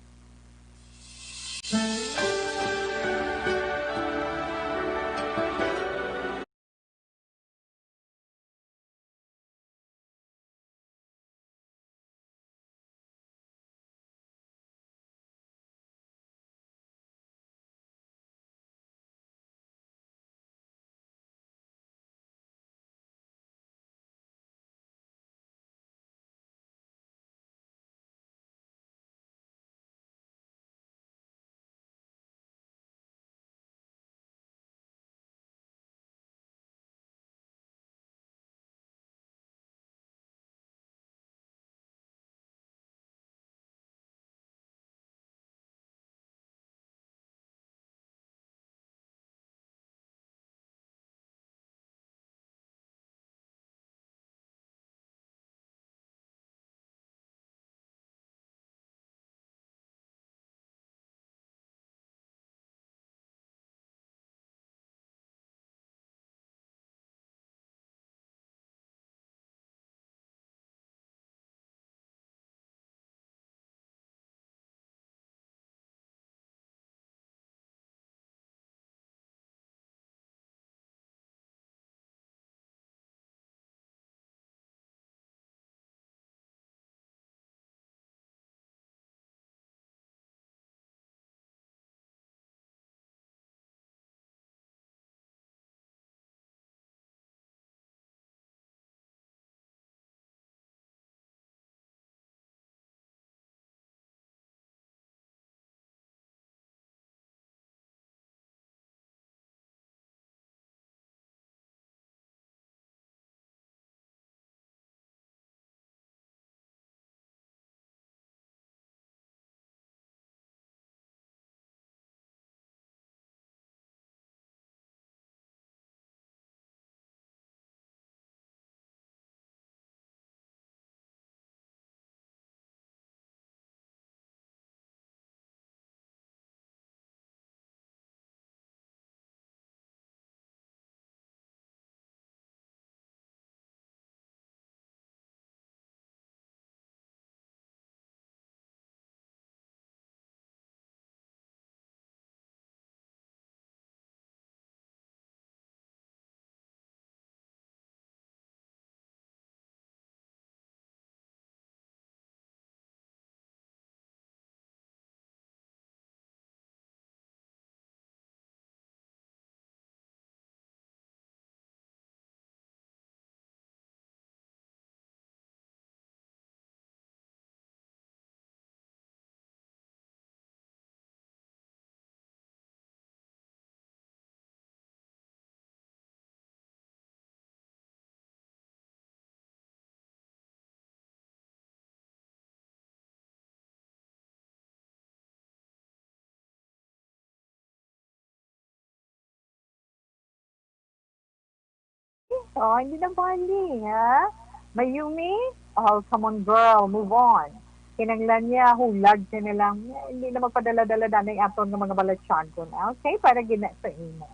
Oh, hindi na bali, ha? Mayumi? Oh, come on, girl, move on. Kinanglan niya, hulag siya na lang. Eh, hindi na magpadala-dala danay aton nga mga balatyagon. Okay, para gina sa imo.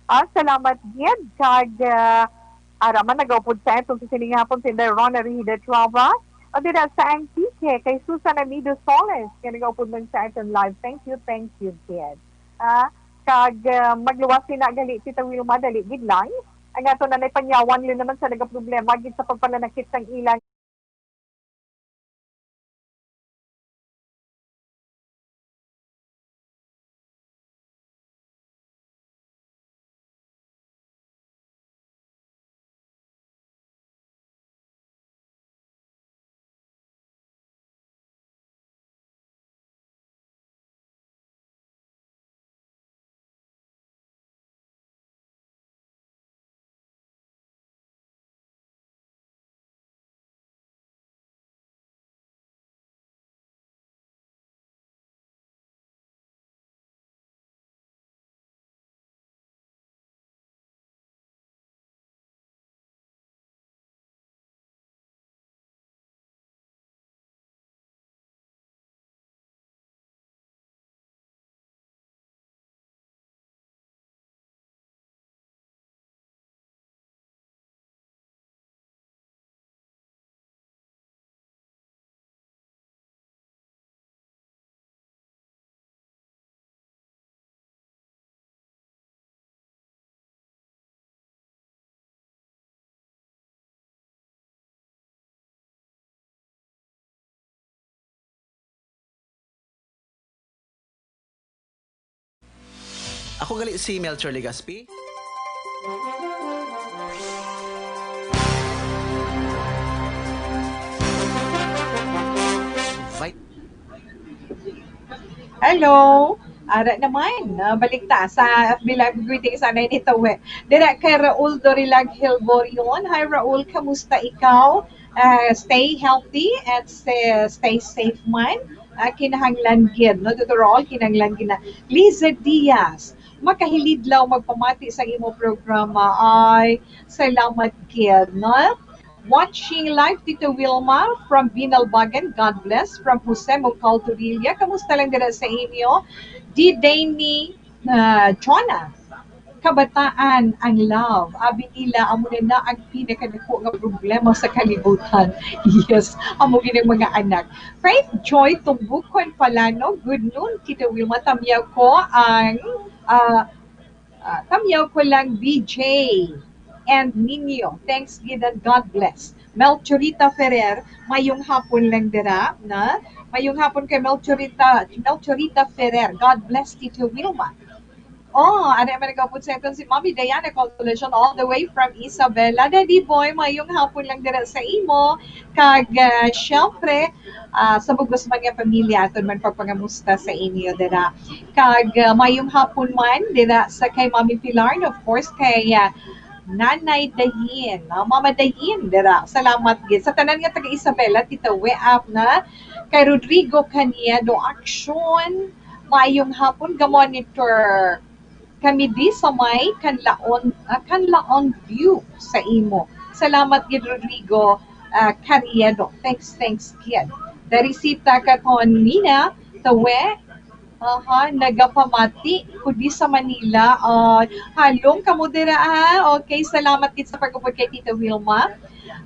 Ah, salamat gid kag, ah, ara man nagaupod sa atong sining hapon si Inday Rona Rehida Traba. O dira sa Antique kay Susan Amido Soles nga nagaupod man sa aton live. Thank you, thank you gid. Ah, kag, ah, magluwas sina gali, Tita Wilma, dali gid lang. Ang aton Nanay Panyawan Lin naman sa nagaproblema gid sa pagpananakit sang ilang Ako gali si Melchor Legaspi. Invite. Hello! Ara naman, ah, balik ta sa F B Live. Greetings, anay ni Tawe. Dira kay Raul Dorilag Hilborion. Hi, Raul. Kamusta ikaw? Ah, stay healthy and stay, stay safe man. Ah, kinahanglan gid, no? Dr. Raul, kinahanglan gid na. Liza Diaz, makahilidlaw magpamati sa imo programa. Ay, salamat gid, no? Watching live, Tita Wilma from Binalbagan. God bless. From Jose Mongcal Torilla. Kamusta lang dira sa inyo? Di Danny, ah, Jonah. Kabataan ang love. Abi nila, amo na na ang pinakadako nga problema sa kalibutan. Yes, amo gid ang mga anak. Faith Joy Tumbukon Palano, good noon, Tita Wilma. Tamyaw ko ang, ah, ah, tamyaw ko lang, B J and Nino. Thanks gid and God bless. Melchorita Ferrer, mayong hapon lang dira, na? Mayong hapon kay Melchorita, Melchorita Ferrer. God bless, Tita Wilma. Oh, ano man nagapon sa aton si Mami Diana Congratulations all the way from Isabela. Daddy boy, mayong hapon lang dira sa imo. Kag, ah, syempre, ah, sa bugos man nga pamilya, aton man pagpangamusta sa inyo dira. Kag, ah, mayong hapon man dira sa kay Mami Pilar, and of course, kay, ah, Nanay Dayin, no? Mama Dayin, dira. Salamat gid. Sa tanan nga taga Isabela, Tita We up na. Kay Rodrigo Caniedo, action. Mayong hapon, ga-monitor kami di sa may Kanlaon, ah, Kanlaon View sa imo. Salamat gid, Rodrigo, ah, Caniedo. Thanks, thanks gid. Darisita Katon Nina, Tawe, aha, nagapamati ko di sa Manila. Ah, halong kamo dira, ha? Okay, salamat gid sa pag-upod kay Tita Wilma.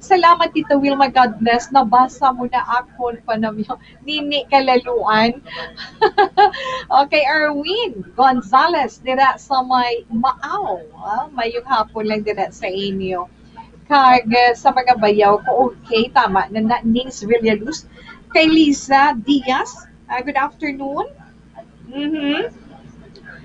Salamat, Tita Wilma. God bless. Nabasa mo na akon panamyo. Nini kalaluan. Okay, Erwin Gonzalez, dira sa may Maaw. Ah, mayong hapon lang dira sa inyo. Kag, eh, sa mga bayaw ko, okay, tama na, na Nings Villaluz. Kay Lisa Diaz, ah, good afternoon. Mhm.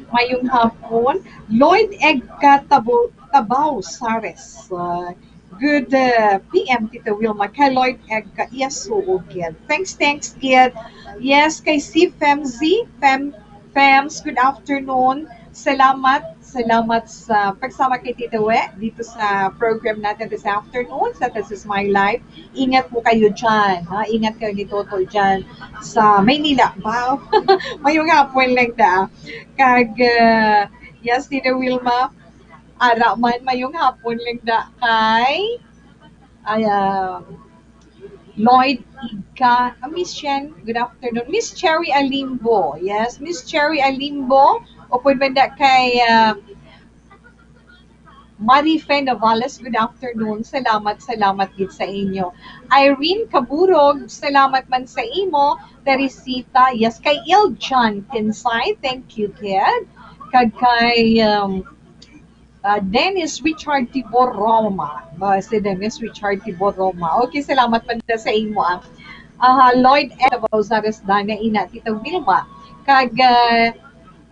Mayong hapon. Lloyd Egg Katabo, Tabao Sares. Ah, good, uh, P M, Tita Wilma. Kay Lloyd Egg ka, yes, oo, gid. Thanks, thanks, gid. Yes, kay si Femzy, Fem, Fems, good afternoon. Salamat, salamat sa pagsama kay Tita We dito sa program natin this afternoon, sa This Is My Life. Ingat po kayo dyan, ha? Ingat kayo ni Toto dyan sa Maynila. Wow! Mayong hapon lang da. Kag, uh, yes, Tita Wilma, ara man, mayong hapon lang da kay, ay, ah, Lloyd Igka, ah, Miss Chen, good afternoon. Miss Cherry Alimbo, yes, Miss Cherry Alimbo, upod man da kay, ah, Marie Fe Navales, good afternoon. Salamat, salamat gid sa inyo. Irene Kaburog, salamat man sa imo. Teresita, yes, kay Iljan Tinsay, thank you, kid. Kag kay, um, ah, Dennis Richard Tibor Roma. Ba, si Dennis Richard Tibor Roma. Okay, salamat man sa imo, ah. Aha, Lloyd F. Bauzares, Dana, ina, Tita Wilma. Kag, ah,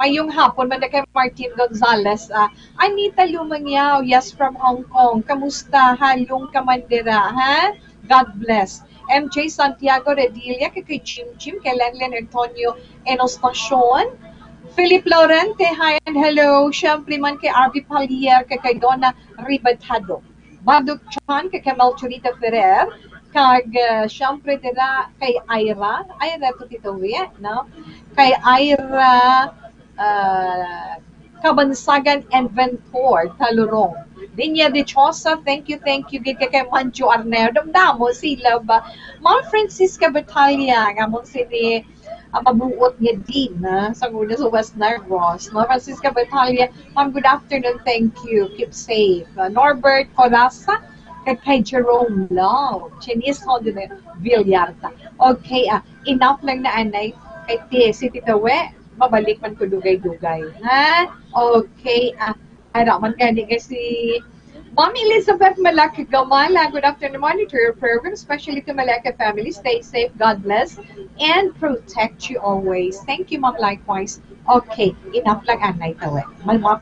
mayong hapon man na kay Martin Gonzalez, ah, Anita Lumangyao, yes, from Hong Kong. Kamusta? Halong ka man dira, ha? God bless. M J Santiago Redilla, kay, kay Chim Chim, kay Lenlen Antonio Enostacion. Philip Laurente, hi and hello. Siyempre man kay R V Palier, kay, kay Donna Ribatado. Baduk Chan, kay, kay Melchorita Ferrer. Kag, uh, siyempre dira kay Ira. Ira to, Tito Wi, no? Kay Ira, uh, Kabansagan Inventor, Talurong. Dinya Dichosa, thank you, thank you. Gid kay, kay Manjo Arneo. Damdamo sila ba? Ma'am Francisca Batalla, nga mong sini, ah, mabuot nga din, ha? Sa una sa West Negros. Ma'am Francisca Batalla, ma'am, good afternoon. Thank you. Keep safe. Ah, Norbert Coraza, kay, kay Jerome Love. Chinese Holden Villarta. Okay, ah, enough lang na anay. Kay ti, si Tita We, mabalik man ko dugay-dugay. Ha? Okay, ah, ara man gani kay si Ma'am Elizabeth Malaki Gamala, good afternoon, monitor your program, especially to Malaki family. Stay safe, God bless, and protect you always. Thank you, Ma'am, likewise. Okay, enough lang anay tawe. May mga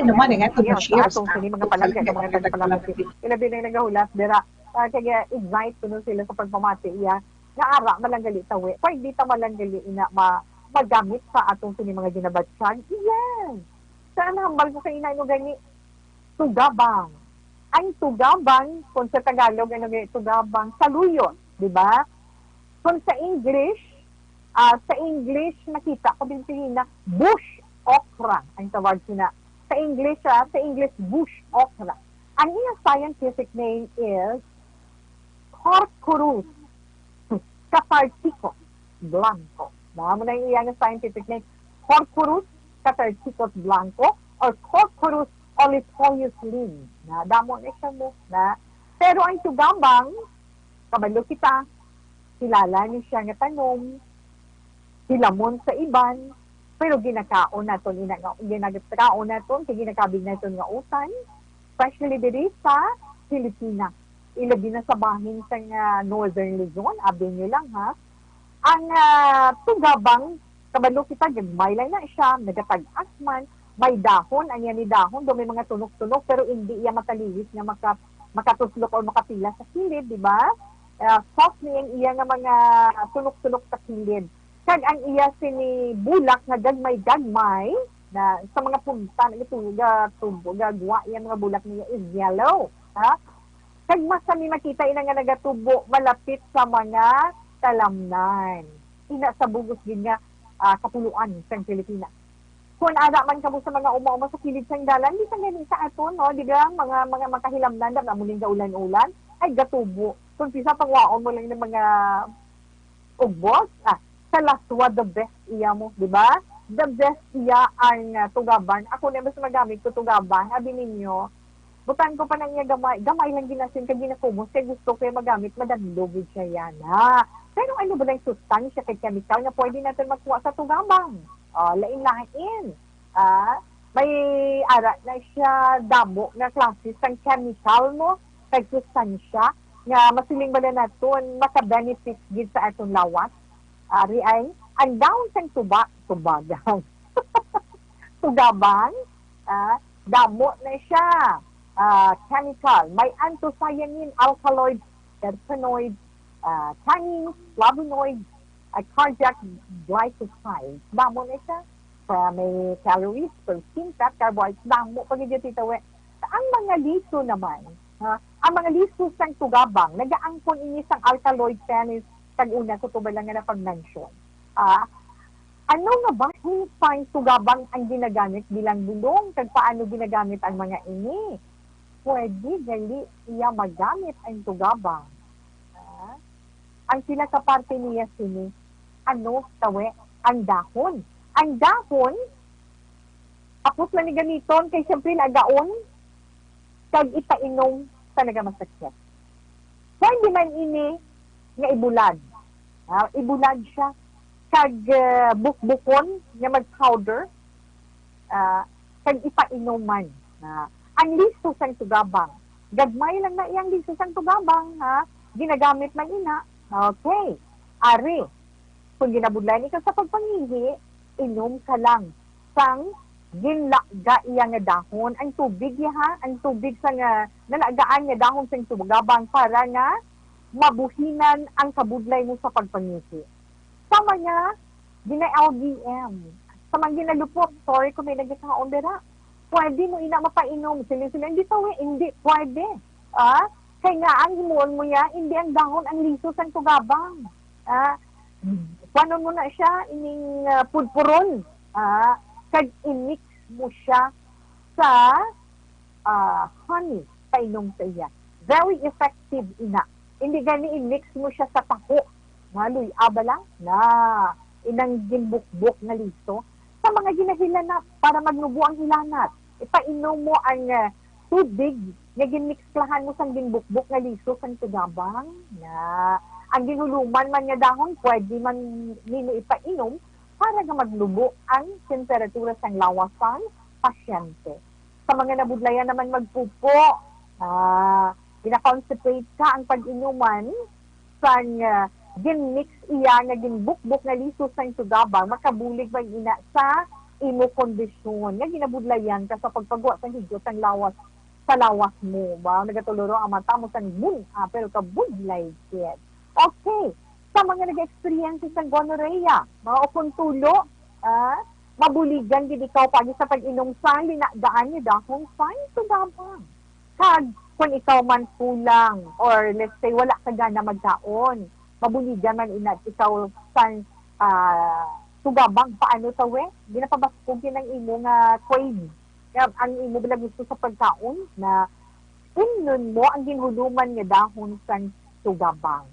Ano naman, eh, nga, Yes, sa atong sini mga palangga, sa mga nagpalangga. Ilabi na yung nagahulat, dira, ah, kaya invite ko nun sila sa pagpamati iya. Nga ara man lang gali tawi. Pwede ta man lang gali ina ma-, magamit sa atong sini mga ginabatyag. Yes. Sa ang hambal ko sa ina, ano gani? Tugabang. Ang tugabang, kung sa Tagalog, ano gani? Tugabang, saluyot, di ba? Kung sa English, ah, sa English, nakita ko din sina bush okra ang tawag sina. Sa English, ah, sa English, bush okra. Ang iyang scientific name is Corcorus catharticus blanco. Mao na ang iyang scientific name, Corcorus catharticus blanco or Corcorus oleifolius Linn. Na, damo na siya mo. Na, pero ang tugabang, kabalo kita, kilala ni siya nga tanom, hilamon sa iban, pero ginakaon naton ina nga, ginakaon naton kay ginakabig naton nga utan, especially diri sa Pilipinas. Ilabi na sa bahin sang, ah, Northern Luzon, abi niyo lang, ha. Ang, ah, tugabang, kabalo kita, gagmay lang na siya, nagatag-as man, may dahon, ang yan ni dahon, do may mga tunok-tunok, pero hindi iya mataliwis nga maka-, makatuslok o makapila sa kilid, di ba? Ah, soft ni ang iya nga mga tunok-tunok sa kilid. Kag ang iya sini bulak nga gagmay-gagmay na sa mga punta, nagatubo, gatubo, gagwa iya mga bulak niya is yellow, ha? Kag mas kami makita ina nga nagatubo malapit sa mga talamnan. Ina sa bugos gid nga, ah, kapuluan sang Pilipinas. Kung ara man kamo sa mga uma-uma sa kilid sang dalan, bisan gani sa aton, no, di ba, mga, mga makahilamnan, da, namuling gaulan-ulan, ay gatubo. Kung pisa, pangwaon mo lang ng mga ugbos, ah, sa laswa, the best iya mo, di ba? The best iya ang, ah, tugabang. Ako na mas magamit ko tugabang, abi ninyo, butang ko pa na niya gamay, gamay lang ginasin kag ginakumos kay gusto ko yung magamit, madandog gid siya yana. Pero ano ba lang sustansya kay chemical nga pwede natin magkuha sa tugabang? Ah, lain-lain. Ah, may ara na siya damo nga klase sang chemical mo kag sustansya nga masiling bala naton maka-benefit gid sa aton lawas. Ari ay ang dahon sang tuba, tubagang. Tugabang, ah, damo na siya, ah, chemical. May anthocyanin, alkaloid, terpenoid, ah, tannins, flavonoid, ah, cardiac glycoside. Damo na siya. Kaya may calories, protein, fat, carbohydrates, damo pa gid yung titawi. Ang mga liso naman, ha, ang mga liso sang tugabang, nagaangkon ini sang alkaloid tannins, kag una ko to ba lang nga napag-mention. Ah, ano nga bahin sang tugabang ang ginagamit bilang bulong, kag paano ginagamit ang mga ini? Pwede gali iya magamit ang tugabang. Ah, Ang pila ka parte niya sini, ano, tawe, ang dahon. Ang dahon, apos lang ni gamiton, kay siyempre lagaon, kag ipainom sa nagamasakit. Pwede man ini nga ibulad. Ah, ibulad siya, kag, ah, bukbukon nga mag-powder, ah, kag ipainom man. Ah, ang liso sang tugabang. Gagmay lang na iyang liso sang tugabang, ha? Ginagamit man ina. Okay. Ari, kung ginabudlayan ikaw sa pagpangihi, inom ka lang sang ginlaga iya nga dahon. Ang tubig iya, ha? Ang tubig sa nga nalagaan nga dahon sang tugabang para nga mabuhinan ang kabudlay mo sa pagpangihi. Sa mga gina-L D M, sa mga ginalupot, sorry kung may nagkakaon dira. Pwede mo ina mapainom. Sila, sila, hindi pa, we, hindi, pwede. Ah? Kay nga, ang himuon mo ya, hindi ang dahon, ang liso sang tugabang. Ah? Kuhanon mo na siya, ining, ah, pudpuron. Ah? Kag i-mix mo siya sa, ah, honey, painom sa iya. Very effective ina. Hindi gani i-mix mo siya sa taho. Maluy-a bala na inang ginbukbok nga liso. Sa mga ginahilanat, para magnubo ang hilanat, ipainom mo ang, ah, tubig nga ginmikslahan mo sang ginbukbok nga liso sang tugabang. Na ang ginhuluman man nga dahon, pwede man nimo ipainom para nga magnubo ang temperatura sang lawas sang pasyente. Sa mga nabudlayan naman magpupo, ah, gina-constipate ka, ang pag-inuman sang, ah, gin-mix iya nga ginbukbok nga liso sang tugabang makabulig man ina sa imo kondisyon nga ginabudlayan ka sa pagpagwa sang higot sang lawas sa lawas mo. Ba, nagatuluro ang mata mo sang bun-a, pero kabudlay gid. Okay, sa mga nag-experience sang gonorrhea, mga ukon tulo, ah, mabuligan gid ikaw pagi sa pag-inom sang linagaan nga dahon sang tugabang. Kag kung ikaw man kulang, or let's say, wala ka gana magkaon, mabuligan man ina ikaw sang, ah, tugabang. Paano ta, we? Ginapabaskog yun ang imo nga cravings. Nga ang imo bala gusto sa pagkaon na imnon mo ang ginhuluman nga dahon sang tugabang.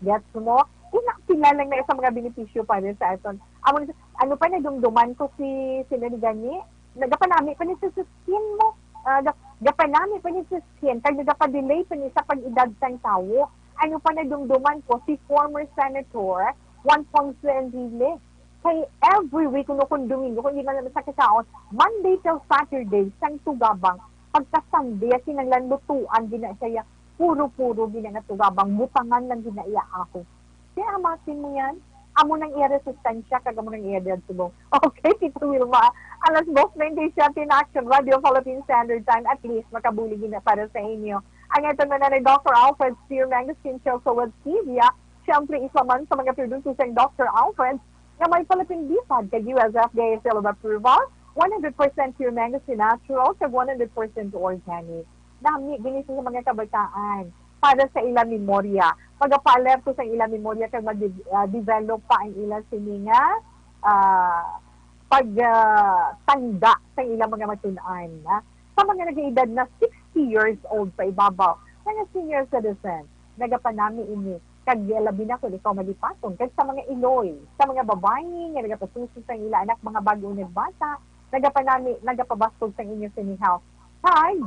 Gets mo? Ina, pila lang na sa mga benepisyo para sa aton. Amo, ano pa, nadumduman ko si, sino ni gani? Nagapanami pa ni sa skin mo. Ah, ga-, gapanami pa ni sa skin. Kag nagapadelay pa ni sa pag-edad sang tawo. Ano pa, nadumduman ko si former Senator Juan Ponce Enrile. Kay every week, kuno kung Domingo, kung di man sa kasaon, Monday till Saturday, sang tugabang, pagka Sunday, kinahanglan lutuan gina siya, puro-puro gina nga tugabang, butangan lang gina iya ako. Kaya amasin mo yan, amo nang iya resistensya, kag amo nang iya diyan subong. Okay, Tito Wilma, alas dos twenty-seven na Action Radio Philippine Standard Time, at least, makabulig gina para sa inyo. Ang aton man ni Doctor Alfred Spear, Mango Skin Care Coa Stevia, siyempre, isa man sa mga produkto sang Doctor Alfred, nga may palapindipad kag U S F D A seal of approval, one hundred percent pure mango natural, kag one hundred percent organic. Nami gini sa mga kabataan para sa ila memorya. Pagapaalerto sa ila memorya kag mag-, ah, develop pa ang ila sini nga, ah, pag, ah, tanda sa ila mga matun-an, ah. Sa mga nag-edad na sixty years old pa ibabaw, mga senior citizen, nagapanami ini kag labi na kung ikaw malipaton, kag sa mga iloy, sa mga babayi nga nagapasusi sa ila anak mga bag-o nagbata, nagapanami, nagapabastog sa inyo sini health. Kag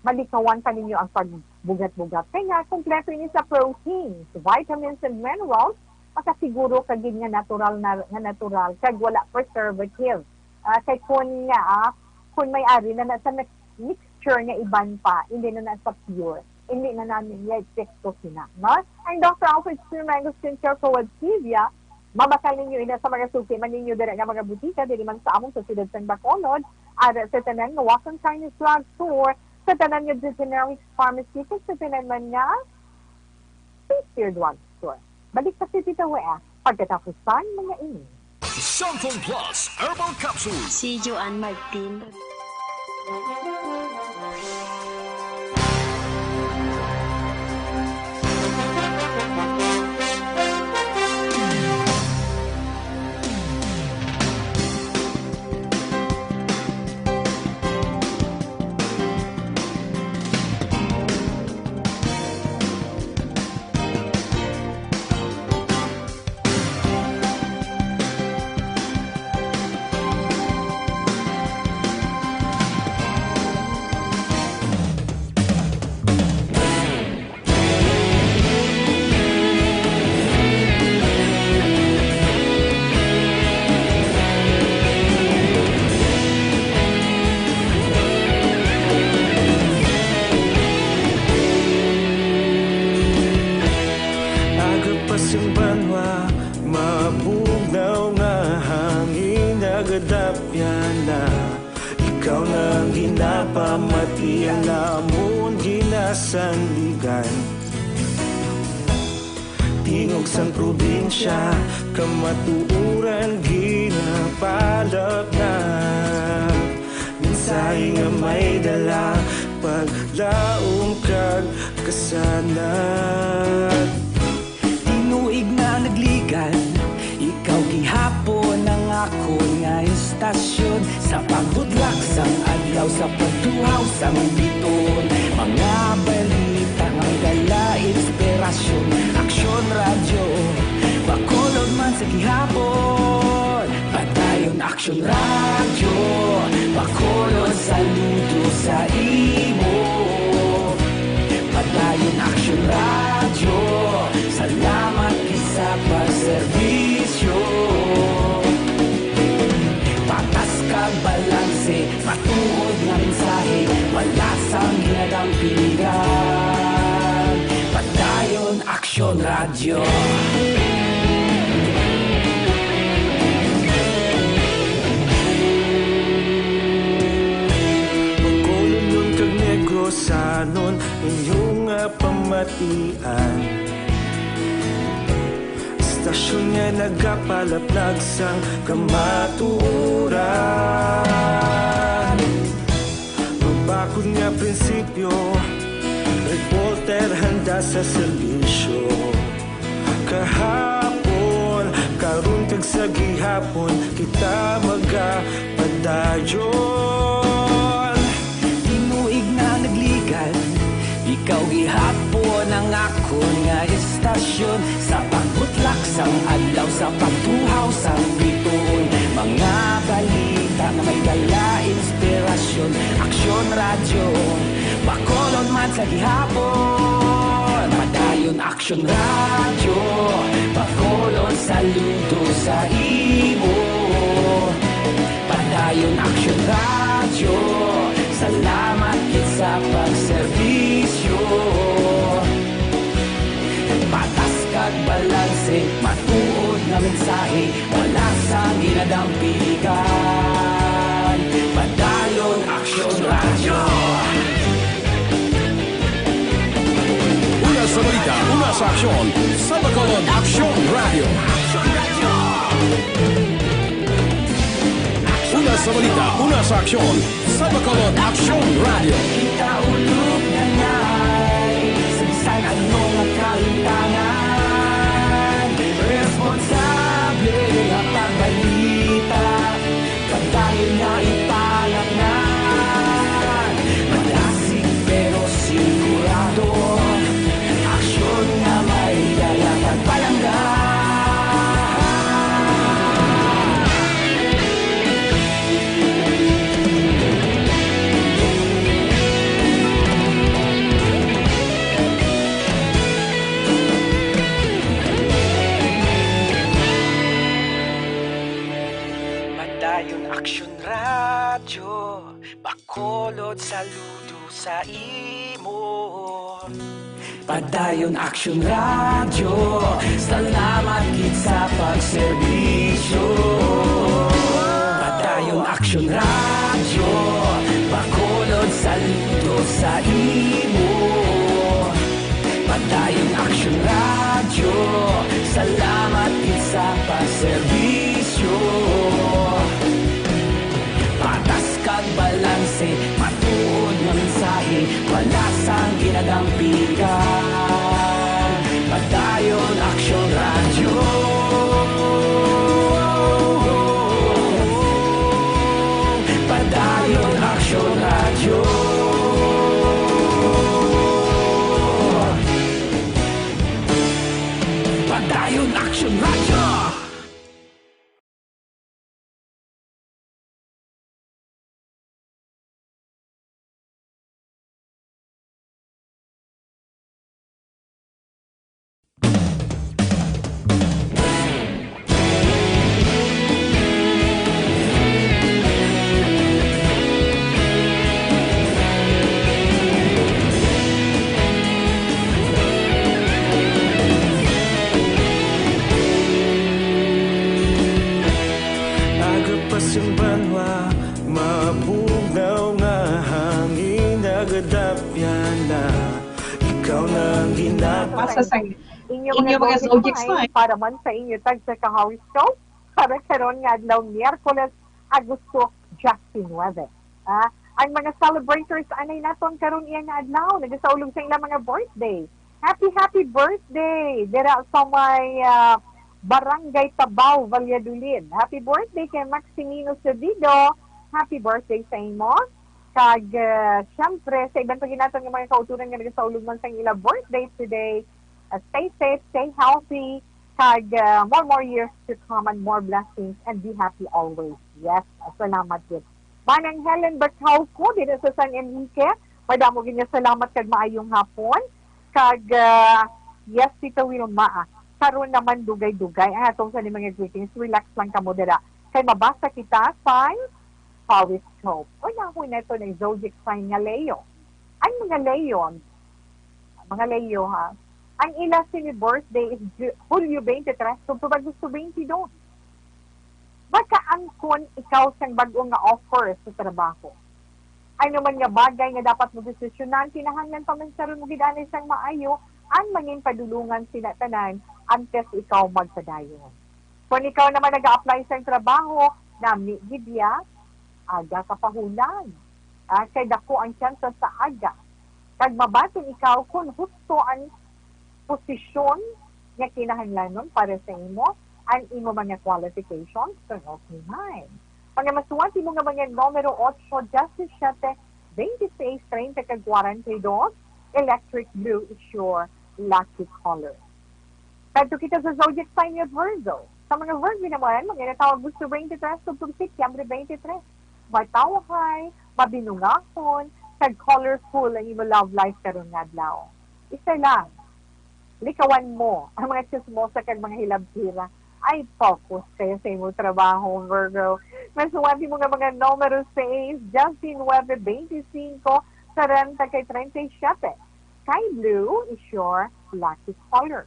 malikawan pa ninyo ang pagbugat-bugat. Kay nga, kompleto ini sa proteins, vitamins, and minerals, makasiguro ka gid nga natural na, nga natural, kag wala preservative. Ah, kay kun nga, ah, kun may ari na, na sa mix-, mixture nga iban pa, hindi na na sa pure. Hindi na namin niya epekto sina, no? Ang Doctor Alfred Sir Mango Skincare Forward Stevia, mabakal ninyo ina sa mga suki man ninyo dira nga mga butika, diri man sa among sa siyudad sang Bacolod, ara sa tanan nga Wakan Chinese Drug Store, sa tanan nga generic pharmacy, kag sa tanan man nga Sincere Drug Store. Balik pa si Tita Wea pagkatapos sang mga ini. Santon Plus Herbal Capsule. Si Joanne Martin. Mati ang namon ginasandigan. Tingog sang probinsya, kamatuoran ginapalapnag. Mensahe nga may dala, paglaom kag kasanag. Tinuig na nagligan, ikaw gihapon ang akon nga istasyon. Sa pagbudlak sang adlaw, sa pagtuhaw sang bituon, mga balita nga may dala inspirasyon. Aksyon Radyo, Bacolod man sa gihapon. Padayon Aksyon Radyo, Bacolod, saludo sa imo. Padayon Aksyon Radyo, salamat gid sa pagserbisyo. Patas kag balanse, matuod nga mensahe, wala sang ginadampigan. Padayon Aksyon Radyo. Bacolodnon kag Negrosanon, inyo nga pamatian. Istasyon nga nagapalaplag sang kamatuoran. Mabakod nga prinsipyo, reporter handa sa serbisyo. Kahapon, karon kag sa gihapon, kita magapadayon. Tinuig na nagligan, ikaw gihapon ang akon nga istasyon. Sa pagbutlak sang adlaw, sa pagtuhaw sang bituon, mga balita nga may dala inspirasyon. Aksyon Radyo, Bacolod man sa gihapon. Padayon Aksyon Radyo, Bacolod, saludo sa imo. Padayon Aksyon Radyo, salamat gid sa pagserbisyo. Patas kag balanse, matuod nga mensahe, wala sang ginadampigan. Padayon Aksyon Radyo. Una sa balita, una sa aksyon, sa Bacolod Aksyon Radyo. Una sa balita, una sa aksyon, sa Bacolod Aksyon Radyo. Kita ulog na ngay, sa bisan ano nga kahitangan, responsable nga pagbalita, padayon nga ipalapngan. Madasig pero sigurado, aksyon nga may dala kag palangga. Padayon Aksyon Radyo, Bacolod, saludo sa imo. Padayon Aksyon Radyo, salamat gid sa pagserbisyo. Padayon Aksyon Radyo, Bacolod, saludo sa imo. Padayon Aksyon Radyo, salamat gid sa pagserbisyo. Patas kag balanse, matuod nga mensahe, wala sang ginadampigan. Padayon Aksyon Radyo. Padayon Aksyon Radyo. Ikaw na ang ginatapos. Masa sa inyo mga zodiac sign para man sa inyo tag sa ka-horoscope para karon nga adlaw, Miyerkules, Agosto diecinuebe. Ah, ang mga celebrators anay naton karon iya nga adlaw, nagasaulog sa ilang mga birthday. Happy, happy birthday dira sa may, ah, Barangay Tabao, Valladolid. Happy birthday kay Maximino Cebido. Happy birthday sa imo. Kag, ah, syempre, sa iban pa gid naton nga mga kauturan nga nagasaulog man sa ila birthday today, ah, stay safe, stay healthy, kag, ah, more, more years to come and more blessings and be happy always. Yes, salamat gid. Manang Helen Bacauco, dito sa San Enrique, madamo gid nga salamat kag maayong hapon. Kag, ah, yes, Tita Wilma, ah, karon naman dugay-dugay ang atong sa mga greetings. Relax lang kamo dira. Kay mabasa kita sa horoscope. Unahon nato ang zodiac sign nga Leo. Ang mga Leon, mga Leo ha, ang ila sini birthday is Ju-, Hulyo twenty-three, tubtob Agosto twenty-two. Makaangkon ikaw sang bag-o nga offer sa trabaho. Ano man nga bagay nga dapat mo desisyonan, kinahanglan pamansaron mo gid anay sang maayo ang mangin padulungan sina tanan antes ikaw magpadayon. Kung ikaw naman nag-a-apply sang trabaho, nami gid ya, aga ka pahulag. Ah, kay dako ang tsansa sa aga. Kag mabaton ikaw kung husto ang posisyon nga kinahanglanon para sa imo, ang imo mga qualifications, kung okay man. Mga masuwat imo nga mga numero, otso, diyasisiete, twenty-seis, treinta, kag kwarenta y dos, electric blue is your lucky color. Kadto kita sa zodiac sign nga Virgo. Sa mga Virgo naman, mga natawag Agosto twenty-three, tubtob Setyembre twenty-three. Matawhay, mabinungahon, kag colorful ang imo love life karon nga adlaw. Isa lang, likawan mo ang mga chismosa kag mga hilabtira. Ay, focus kayo sa imong trabaho, Virgo. Masuwat imo nga mga numero, sais, diyasnuebe, bente singko, kwarenta, kag treinta y siete. Sky blue is your lucky color.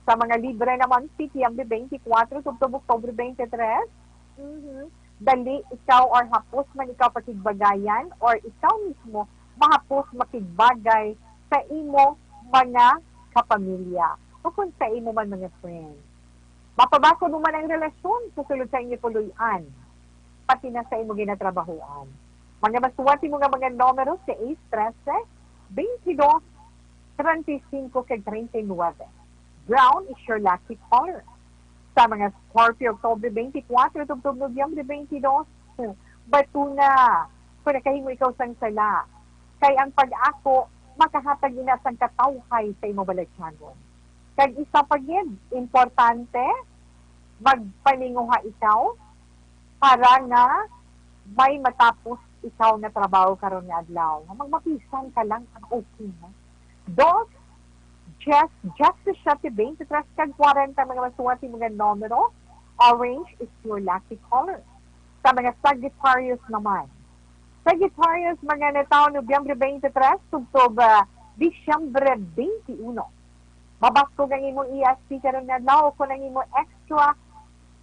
Sa mga Libra naman, Setyembre twenty-four, tubtob Oktubre twenty-three, mhm, dali ikaw or hapos man ikaw pakigbagayan or ikaw mismo mahapos makigbagay sa imo mga kapamilya o kung sa imo man mga friends. Mapabakod mo man ang relasyon sa sulod sa inyo puloy-an, pati na sa imo ginatrabahoan. Mga masuwat imo nga mga numero, sais, trese, bente dos, treinta y cinco, kag treinta y nuebe. Brown is your lucky color. Sa mga Scorpio, Oktubre twenty-four tubtob Nobyembre twenty-two, bato na kung nakahimo ikaw sang sala. Kay ang pag-ako makahatag ina sang katawhay sa imo balatyagon. Kag isa pa gid, importante, magpaninguha ikaw para nga may matapos ikaw na trabaho karon nga adlaw. Magmapisan ka lang, ang okay na. Dos, diyes, diyes, siyete, bente, tres, kag kwarenta, mga masuwat imo nga numero. Orange is your lucky color. Sa mga Sagittarius naman, Sagittarius, mga natawo Nobyembre twenty-three, tubtob, ah, Disyembre twenty-one. Mabaskog ang imong E S P karon nga adlaw, o kon ang imong extra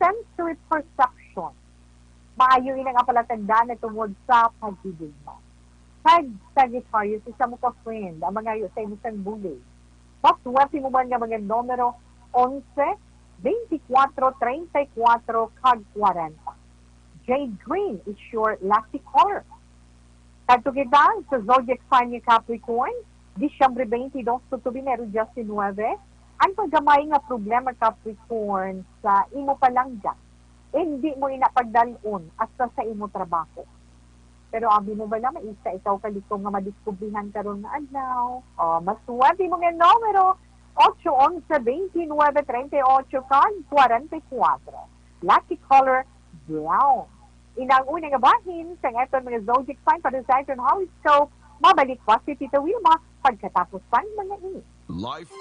sensory perception. Maayo ini nga palatandaan na tungod sa paghigugma. Kag Sagittarius, isa mo ka friend ang mangayo sa imo sang bully. Maswerte mo man nga mga numero, onse, twenty-four, treinta y cuatro, kag kwarenta. Jade green is your lucky color. Kadto kita sa zodiac sign ni Capricorn, Disyembre twenty-two, tubtob Enero diecinuebe. Ang paggamay nga problema, Capricorn, sa imo palangga, hindi mo ina pagdal-on hasta sa imo trabaho. Pero abi mo bala, may isa ikaw ka likom nga madiskubrihan karon nga adlaw. O, maswerte mo nga numero, ocho, onse, twenty-nuebe, treinta y ocho, kag kwarenta y cuatro. Lucky color, brown. Ina ang una nga bahin sang aton mga zodiac sign para sa aton horoscope. Mabalik pa si Tita Wilma pagkatapos sang mga ini. Life.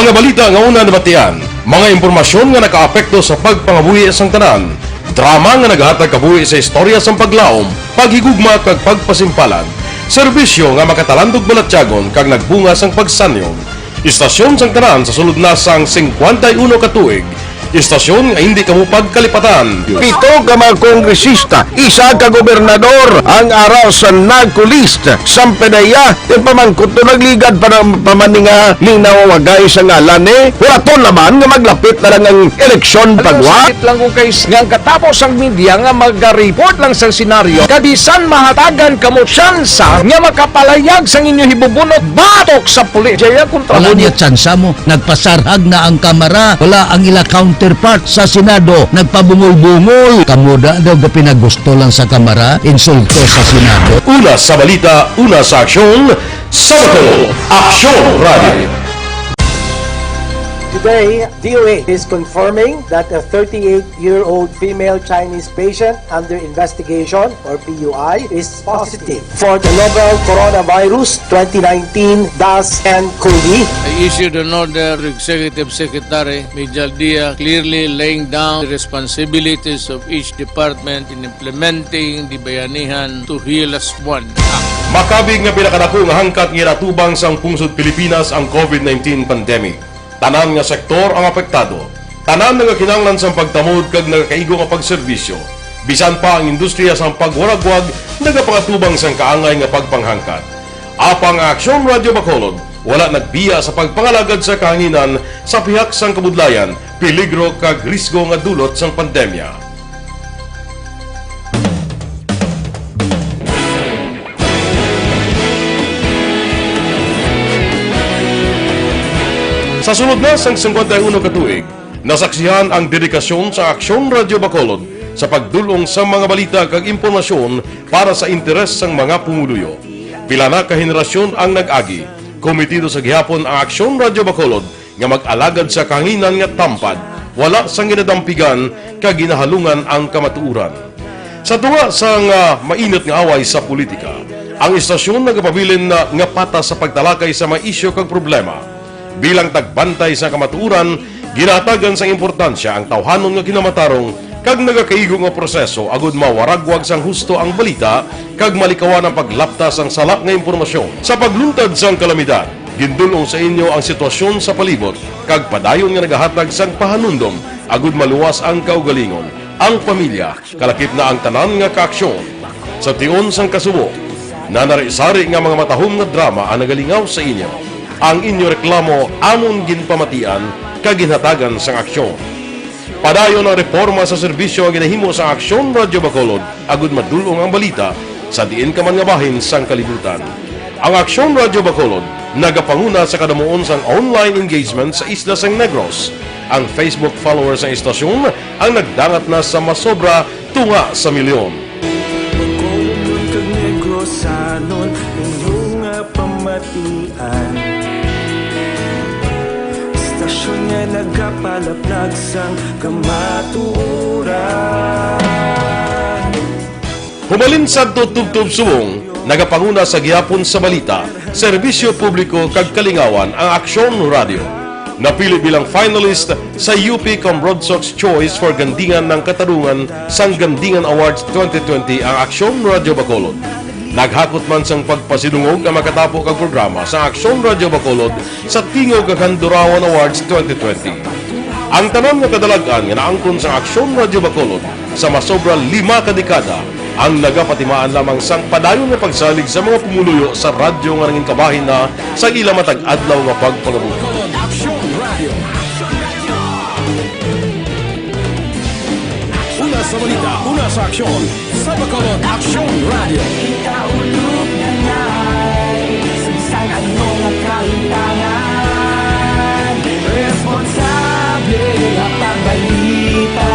Mga balita nga una nabatian, mga impormasyon nga nakaapekto sa pagpangabuhi sang tanan, drama nga nagahatag kabuhi sa istorya sang paglaom, paghigugma kag pagpasimpalan, serbisyo nga makatalandog balatyagon kag nagbunga sang pagsanyong. Istasyon sang tanan sa sulod na sang singkwenta y uno ka tuig, istasyon nga hindi kamo pagkalipatan. Pito ka mga kongresista, isa ka gobernador ang ara sa NAGCO list. Sampanaya, ti pamangkot to nagligad pa ng pamaninga ni nawawagay sa ngalan ni. Wala to naman nga maglapit na lang ang eleksyon pagwa. Sakit lang kung kay nga ang katapos ang media nga maga-report lang sa senaryo, kabisan mahatagan kamo tsansa nga makapalayag sang inyo hibubunot batok sa pulis. Jaya kontra Wala mo niya tsansa mo. Nagpasarhag na ang Kamara. Wala ang ila counterpart sa Senado. Nagpabungol-bungol. Kamo da daw gapinagusto lang sa Kamara, insulto sa Senado. Una sa balita, una sa aksyon, sa Bacolod, Aksyon Radio. Today, D O H is confirming that a thirty-eight-year-old female Chinese patient under investigation, or P U I, is positive for the novel Coronavirus twenty nineteen dash N COVID. I issued an order to Executive Secretary Mijal Dia, clearly laying down the responsibilities of each department in implementing the Bayanihan to Heal Us One Act. Makabig nga pinakadako nga hangkat nga ginatubang sang pungsod Pilipinas ang COVID nineteen pandemic. Tanan nga sektor ang apektado. Tanan nagakinahanglan sang pagtamod kag nagakaigo nga pagserbisyo. Bisan pa ang industriya sang pagwaragwag nagapangatubang sang kaangay nga pagpanghangkat. Apang ang Aksyon Radyo Bacolod wala nagbiya sa pagpangalagad sa kahanginan sa pihak sang kabudlayan, peligro kag risgo nga dulot sang pandemya. Sa sulod na sang singkwenta y uno ka tuig, nasaksihan ang dedikasyon sa Aksyon Radyo Bacolod sa pagdul-ong sa mga balita kag impormasyon para sa interes sang mga pumuluyo. Pila na ka henerasyon ang nag-agi, komitido sa gihapon ang Aksyon Radyo Bacolod nga mag-alagad sa kahanginan nga tampad, wala sang ginadampigan kag ginahalungan ang kamatuoran. Sa tunga sang, ah, mainit nga away sa politika, ang istasyon nagapabilin na nga patas sa pagtalakay sa mga isyu kag problema. Bilang tagbantay sa kamatuoran, ginahatagan sang importansya ang tawhanon nga kinamatarong kag nagakaigo nga proseso agud mawaragwag sang husto ang balita kag malikawan ang paglapta sang sala nga impormasyon. Sa pagluntad sang kalamidad, gindul-ong sa inyo ang sitwasyon sa palibot kag padayon nga nagahatag sang pahanumdom agud maluwas ang kaugalingon, ang pamilya, kalakip na ang tanan nga kaaksyon. Sa tion sang kasubo, nanari-sari nga mga matahom nga drama ang nagalingaw sa inyo. Ang inyo reklamo amon ginpamatian kag ginhatagan sang aksyon. Padayon ang reporma sa serbisyo nga ginahimo sa Aksyon Radyo Bacolod agud madul-ong ang balita sa diin ka man nga bahin sang kalibutan. Ang Aksyon Radyo Bacolod nagapanguna sa kadamuon sang online engagement sa isla sang Negros. Ang Facebook followers sang istasyon ang nagdangat na sa masobra tunga sa milyon. Bacolodnon kag Negrosanon, inyo nga pamatian. Istasyon nga nagapalaplag sang kamatuoran. Humalin sadto tubtob subong, nagapanguna sa gihapon sa balita, serbisyo publiko kag kalingawan ang Aksyon Radio. Napili bilang finalist sa U P Cambrodsoc's Choice for Gandingan ng Katarungan sang Gandingan Awards twenty twenty ang Aksyon Radio Bacolod. Naghakot man sang pagpasidungog ang makatapo kag programa sa Aksyon Radio Bacolod sa Tingog kag Handurawan Awards twenty twenty. Ang tanan nga kadalag-an nga naangkon sa Aksyon Radio Bacolod sa masobra lima ka dekada ang nagapatimaan lamang sang padayon nga pagsalig sa mga pumuluyo sa radyo nga nangin kabahin na sa ila matag adlaw nga pagpangabuhi. Aksyon Radio. Una sa balita, una sa aksyon, sa Bacolod Aksyon Radio. Ikaulog na ngay, sa bisan ano nga kahimtangan, responsable nga pagbalita,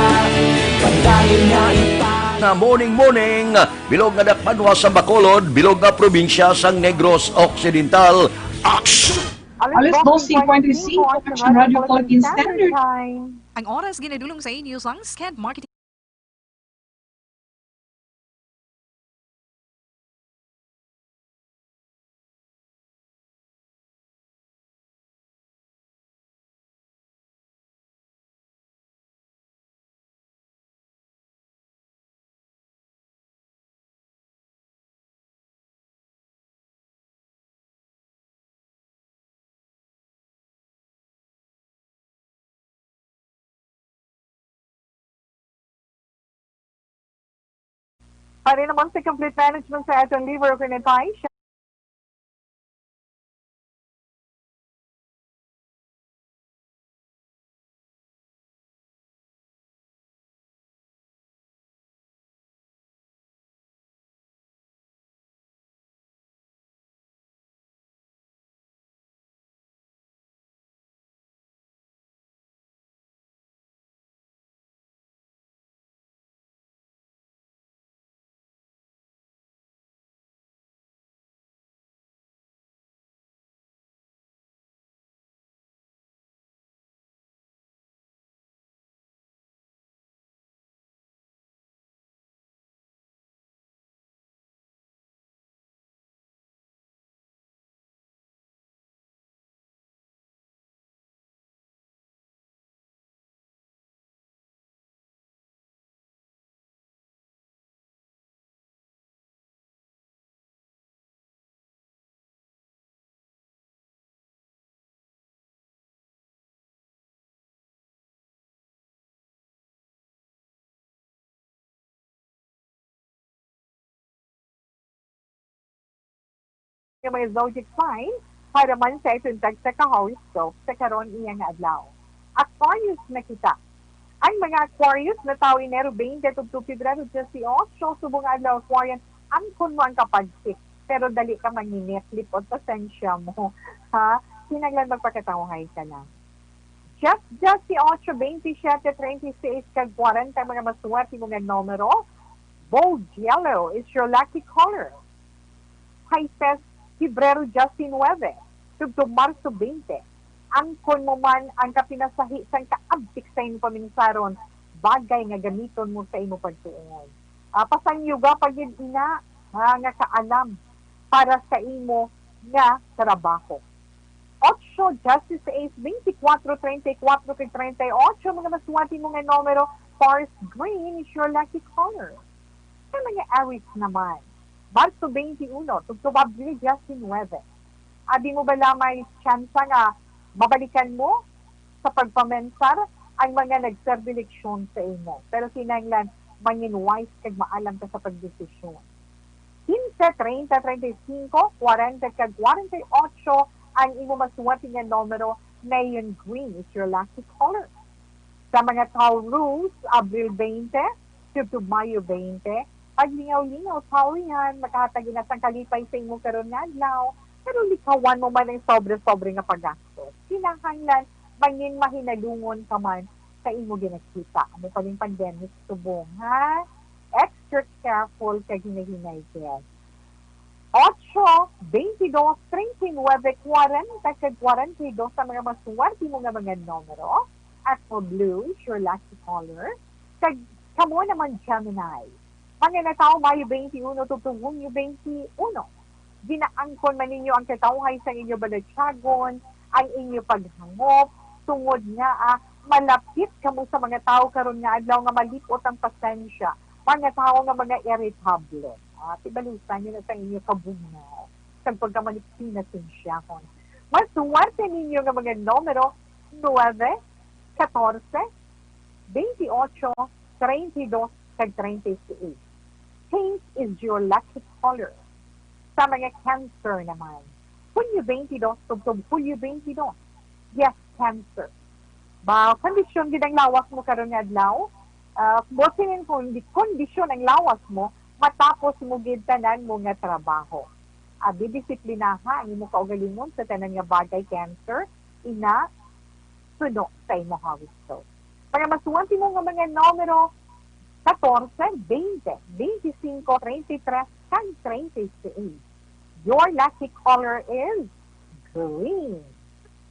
padayon nga ipang- Nga morning, morning, bilog nga dakbanwa sa Bacolod, bilog nga probinsya sang Negros Occidental. Aksyon! Alas dos cincuenta y cinco, Action Radio Philippine Standard Time. Ang oras ginadulong sa inyo sang Sked Marketing. Para naman sa complete management sa aton liver, kung tayo siya. Nga mga zodiac sign para man sa iton tagsa ka horoscope sa karon iya nga adlaw. Aquarius na kita. Ang mga Aquarius natawo Enero twenty tubtob Pebrero dieciocho, subong nga adlaw Aquarian, angkon mo ang kapagsit, pero dali ka manginit, lipot, pasensya mo. Ha? Kinahanglan magpakatawhay ka lang. Just dieciocho, veintisiete, treinta y seis, kag kwarenta ang mga maswerte mo nga numero. Bold yellow is your lucky color. Pisces, Pebrero diecinuebe, tubtob Marso twenty. Angkon mo man ang kapinasahi sang kaabtik sa imo paminsaron, bagay nga gamiton mo sa imo pagtuon. Ah, pasangyoga pa gid ina, ha, nga kaalam para sa imo nga trabaho. Ocho, Justice Ace, twenty-four, thirty-four, kag thirty-eight, mga maswerte mo nga numero, forest green is your lucky color. Sa mga Aries naman, Marso twenty-one, tubtob Abril diecinuebe. Abi mo bala may tsansa nga mabalikan mo sa pagpamensar ang mga nagserbi leksyon sa imo? Pero kinahanglan mangin wise kag maalam ka sa pagdesisyon. Quince, treinta, treinta y cinco, kwarenta, kag kwarenta y ocho ang imo maswerte nga numero. Neon green is your lucky color. Sa mga Taurus, Abril twenty, tubtob Mayo twenty, paglingaw-lingaw, Taurian, makahatag ina sang kalipay sa imo karon nga adlaw, pero likawan mo man ang sobra-sobra nga paggastos. Kinahanglan mangin mahinalungon ka man sa imo ginakita. Amo pa ning pandemic subong, ha? Extra careful kag hinay-hinay, guys. Ocho, veintidós, treinta y nueve, kwarenta, kag kwarenta y dos ang mga maswerte mo nga mga numero. Aqua blue is your lucky color. Kag kamo naman, Gemini. Mga natawo Mayo twenty-one tubtob Hunyo twenty-one. Ginaangkon man ninyo ang katawhay sang inyo balatyagon, ang inyo paghangop, tungod nga, ah, malapit kamo sa mga tawo karon nga adlaw nga malipot ang pasensya, mga tawo nga mga iritable. Ah, tibalusan niyo na sa inyo kabungaw kag pagkamalipsina sa insyahon. Mas suwerte ninyo nga mga numero, nuebe, katorse, veintiocho, treinta y dos, kag treinta y seis. Pink is your lucky color. Sa mga Cancer naman, Hunyo twenty-two tubtob Hulyo twenty-two. Yes, Cancer. Ba, kondisyon gid ang lawas mo karon nga adlaw. Ah, buot siling kon-, kondisyon ang lawas mo matapos mo gid tanan mo nga trabaho. Abi, disiplinaha ang imo kaugalingon sa tanan nga bagay, Cancer. Ina, suno sa imo horoscope. Mga maswerte mo nga mga numero, katorse, twenty, twenty-cinco, treinta y tres, kag treinta y seis. Your lucky color is green.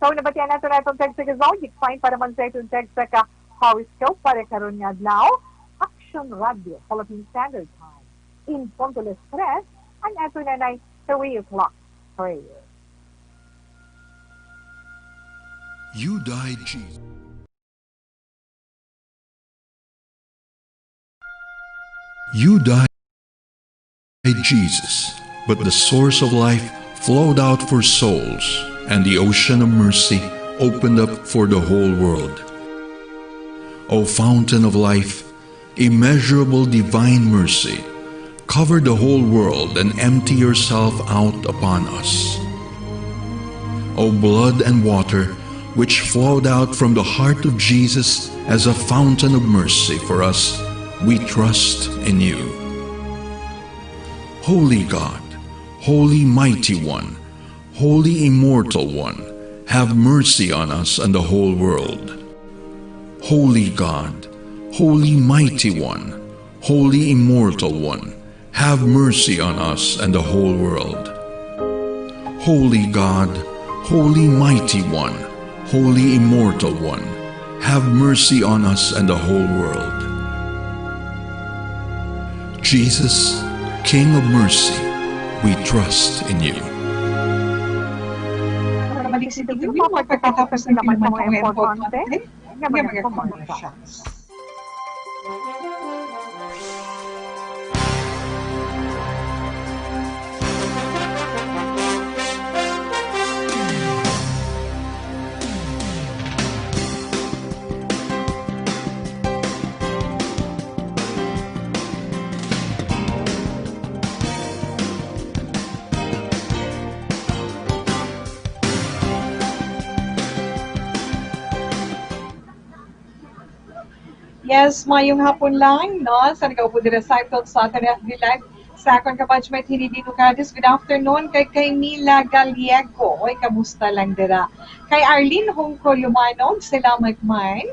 So, nabatian nato na itong text sa Gazelle. You find para man sa itong text sa ka horoscope para karon nga adlaw. Action Radio, Philippine Standard Time. In punto las tres, ang ato na na three o'clock prayer. You died, Jesus. You died, Jesus, but the source of life flowed out for souls, and the ocean of mercy opened up for the whole world. O fountain of life, immeasurable divine mercy, Cover the whole world and empty yourself out upon us. O blood and water, which flowed out from the heart of Jesus as a fountain of mercy for us, we trust in you. Holy God, Holy Mighty One, Holy Immortal One, have mercy on us and the whole world. Holy God, Holy Mighty One, Holy Immortal One, have mercy on us and the whole world. Holy God, Holy Mighty One, Holy Immortal One, have mercy on us and the whole world. Jesus, King of mercy, we trust in you. Pagkatapos ng mga importante, nga mga commercials. Yes, mayong hapon lang, no? Sa nagaupod dira sa aton sa aton F B Live. Sa akon ka batchmate, Hini Dino Cadiz, good afternoon. Kay, kay Mila Gallego, oy, kamusta lang dira? Kay Arlene Hongko Lumanog, salamat man.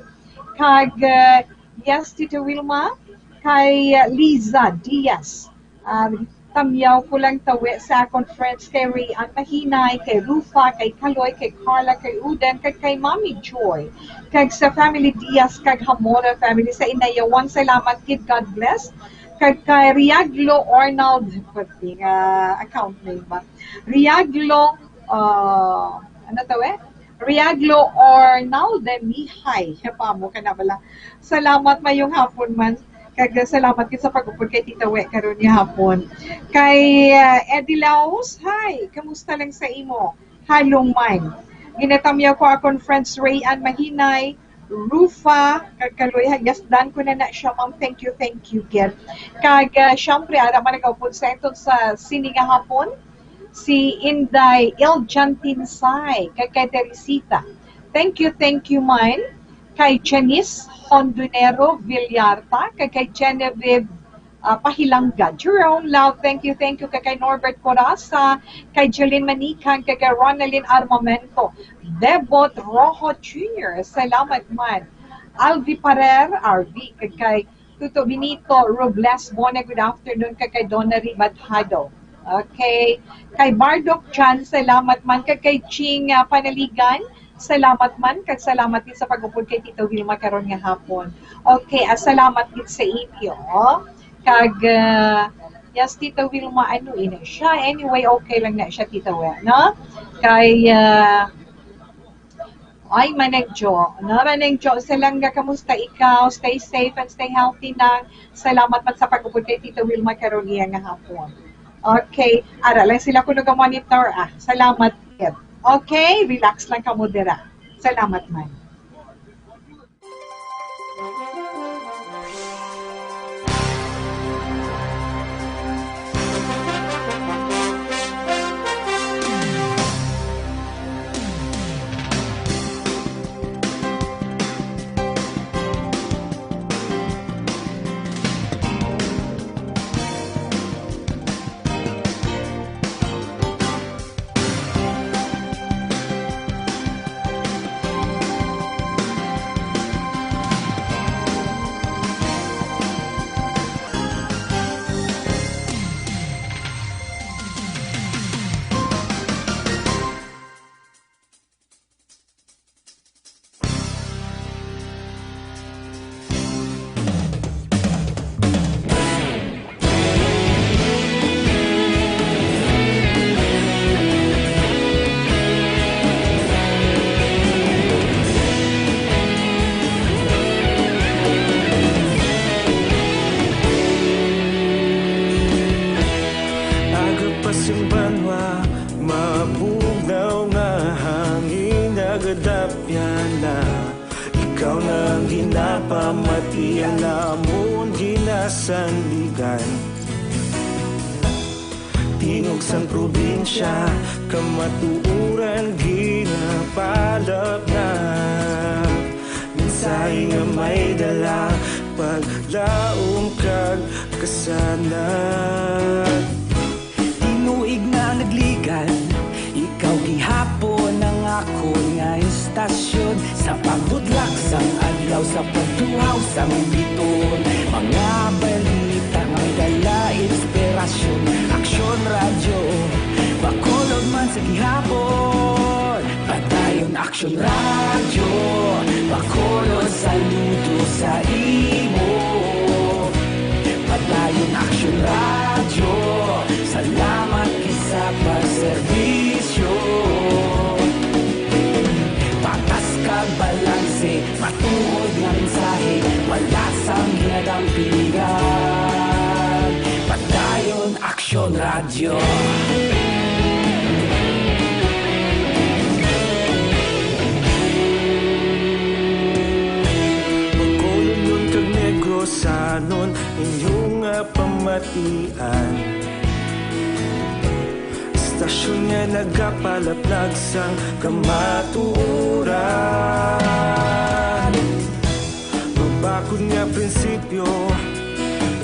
Kag, uh, yes, Tito Wilma, kay, uh, Liza Diaz. Ah, tamyaw ko lang tawi sa akon friends kay Ray Ann Mahinay, kay Rufa, kay Kaloy, kay Carla, kay Uden, kag kay Mami Joy. Kag sa family Diaz, kag Hamora family sa Inayawan, salamat gid, God bless. Kag kay Riaglo Arnold, pati nga account name ba? Riaglo, ah, ano to eh? Riaglo Arnold Mihay. Pamo ka na bala. Salamat, mayong hapon man. Kag salamat gid sa pag-upod kay Tita We karon nga hapon. Kay, uh, Eddie Laos, hi, kamusta lang sa imo? Halong man. Ginatamyaw ko akon friends Ray Ann Mahinay, Rufa, kag Kaloy, ha, yes, dan ko na na siya, ma'am. Thank you, thank you, gid. Kag, uh, syempre, ara man nagaupod sa aton sa sini nga hapon, si Inday Iljan Tinsay, kag kay Teresita. Thank you, thank you, man. Kay Janice Hondonero Villarta, kag kay Genevieve, ah, Pahilangga. Jerome Love, thank you, thank you. Kay, kay Norbert Coraza, kay Jeline Manikan, kay, kay Ronaldin Armamento. Debot Rojo Junior, salamat man. Alvi Parer, R V, kay, kay Tuto Benito Robles Bona, good afternoon, kag kay Donna Ribadhado. Okay. Kay Bardock Chan, salamat man. Kag kay Ching, ah, Panaligan, salamat man. Kag salamat din sa pag-upod kay Tito Wilma karon nga hapon. Okay, ah, salamat din sa inyo. Kag, ah, yes, Tito Wilma, ano ini siya? Anyway, okay lang na siya, Tito Wil, no? Kay, ah, Ay, Manang Jo. No, Manang Jo, Salanga, kamusta ikaw? Stay safe and stay healthy na. Salamat man sa pag-upod kay Tito Wilma karon niya nga hapon. Okay. Ara lang sila kuno ga-monitor, ah. Salamat, Ed. Okay, relax lang kamo dira. Salamat man. Aga pa sing banwa, mabugnaw nga hangin nagadapyan na. Ikaw na ang ginapamati, ang amon ginasandigan. Inog sang probinsya, kamatuoran ginapalapnap. Mensahe nga may dala, paglaom kag kasanag. Tinuig na nagligan, ikaw gihapon ang akon nga istasyon. Sa pagbutlak sang adlaw, sa pagtuhaw sang biton, mga balita may dala inspirasyon. Aksyon Radyo, Bacolod man sa gihapon. Padayon Aksyon Radyo, Bacolod, saludo sa imo. Padayon Aksyon Radyo, salamat kisa pagserbisyo. Patas kag balanse, matuod nga mensahe, wala sang hinadampingan. Padayon Aksyon Radyo. Bacolodnon kag Negrosanon, inyo nga pamatian. Istasyon nga nagapalaplag sang kamatuoran. Mabakod nga prinsipyo.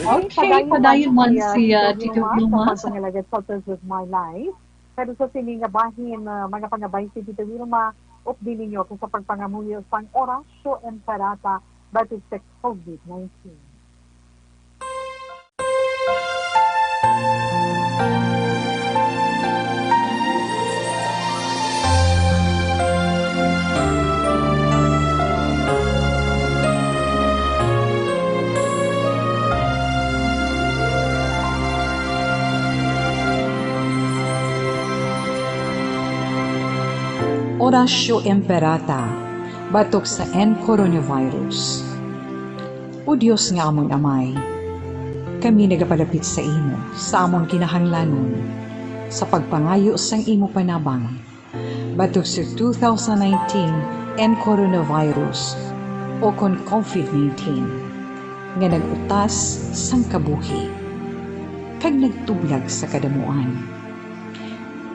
Okay, padayon man si, uh, Tito Gluma sa pagpangalagad sa Pulpit with My Life. Pero sa sini nga bahin, uh, mga pangabay si Tito Gluma, update ninyo kung sa pagpangamuyo sang Oratio Imperata batok sa COVID nineteen. Oratio Imperata, batok sa N coronavirus. O Dios nga amon Amay, kami nagapalapit sa imo sa amon kinahanglanon sa pagpangayo sang imo panabang batok sa two thousand nineteen N coronavirus, o kon COVID nineteen, nga nag-utas sang kabuhi kag nagtublag sa kadamuan.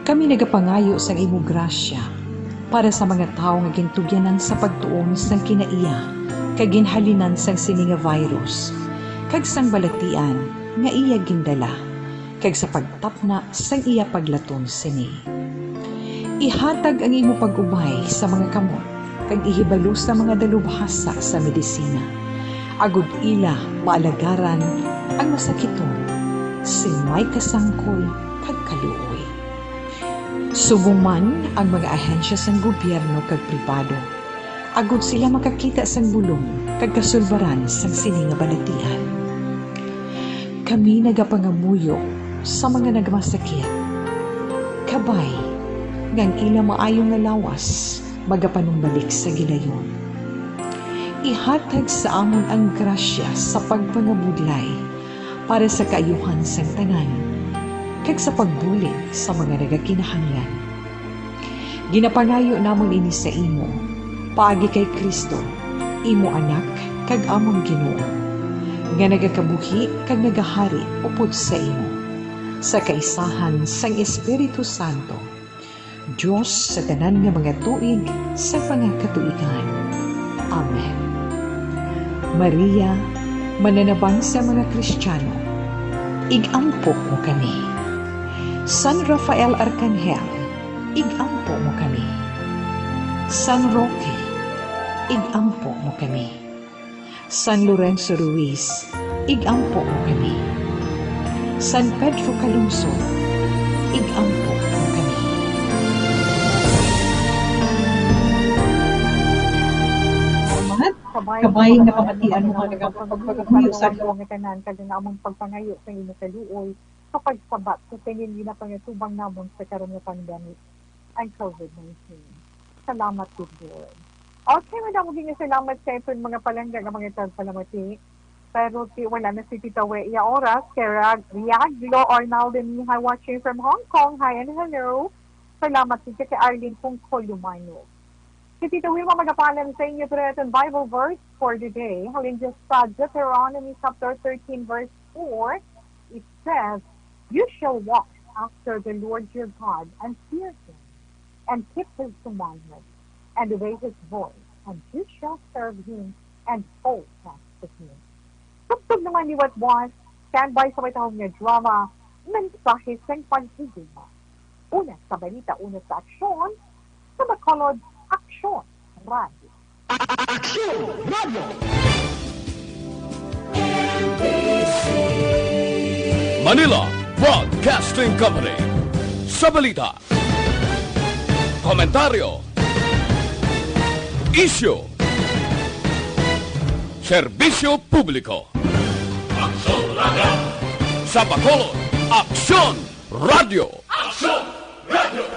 Kami nagapangayo sang imo grasya para sa mga tawo nga gintugyanan sa pagtuon sang kinaiya kag ginhalinan sang sini nga virus, kag sang balatian nga iya gindala, kag sa pagtapna sang iya paglaton sini. Ihatag ang imo pag-ubay sa mga kamot kag ihibalo sa mga dalubhasa sa medisina, agod ila maalagaran ang masakiton sing may kasangkol kag kaluoy. Subong man ang mga ahensya sang gobyerno kag pribado, agod sila makakita sang bulong kag kasulbaran sang sini nga balatian. Kami nagapangamuyo sa mga nagmasakit, kabay nga ang ila maayo nga lawas magapanumbalik sa gilayon. Ihatag sa amon ang grasya sa pagpangabudlay para sa kaayuhan sang tanan, kag sa pagbulig sa mga nagakinahanglan. Ginapangayo namon ini sa imo, paagi kay Cristo, imo Anak, kag amon Ginoo, nga nagakabuhi kag nagahari upod sa imo, sa kaisahan sang Espiritu Santo, Dios sa tanan nga mga tuig sa mga katuigan. Amen. Maria, mananabang sa mga Kristiyano, ig-ampo mo kami. San Rafael Arcangel, ig-ampo mo kami. San Roque, ig-ampo mo kami. San Lorenzo Ruiz, ig-ampo mo kami. San Pedro Calungsod, ig-ampo mo kami. Salamat. Kabay nga pamatian mo nga nagapagpagamuyo sa mga tanan, kag nga among pagpangayo sa imo kaluoy, sa pagsabat sa sining ginapangitubang namon sa karon nga pandemic, ang COVID nineteen. Salamat gid, Lord. Okay, madamo gid nga salamat sa aton mga palangga nga mga tagpalamati. Pero ti, wala na si Tita We iya oras. Kay Rag-, Riaglo Arnaldo Mihai watching from Hong Kong. Hi and hello. Salamat gid kay Arlene Pungko Lumano. Si Tita Wilma magapaalam sa inyo, pero aton Bible verse for the day, halin dyan sa Deuteronomy chapter thirteen, verse four, it says, "You shall walk after the Lord your God, and fear him, and keep his commandments, and obey his voice, and you shall serve him and hold fast to him. Tubtob naman liwat buwas, standby sa may tahom nga drama, Mensahe sang Panhigugma. Una sa balita, una sa aksyon, sa Bacolod, Aksyon Radio. Aksyon Radio. Manila Broadcasting Company. Sa balita, komentaryo, isyu, serbisyo publiko. Aksyon Radio. Sa Bacolod, Aksyon Radio. Aksyon Radio.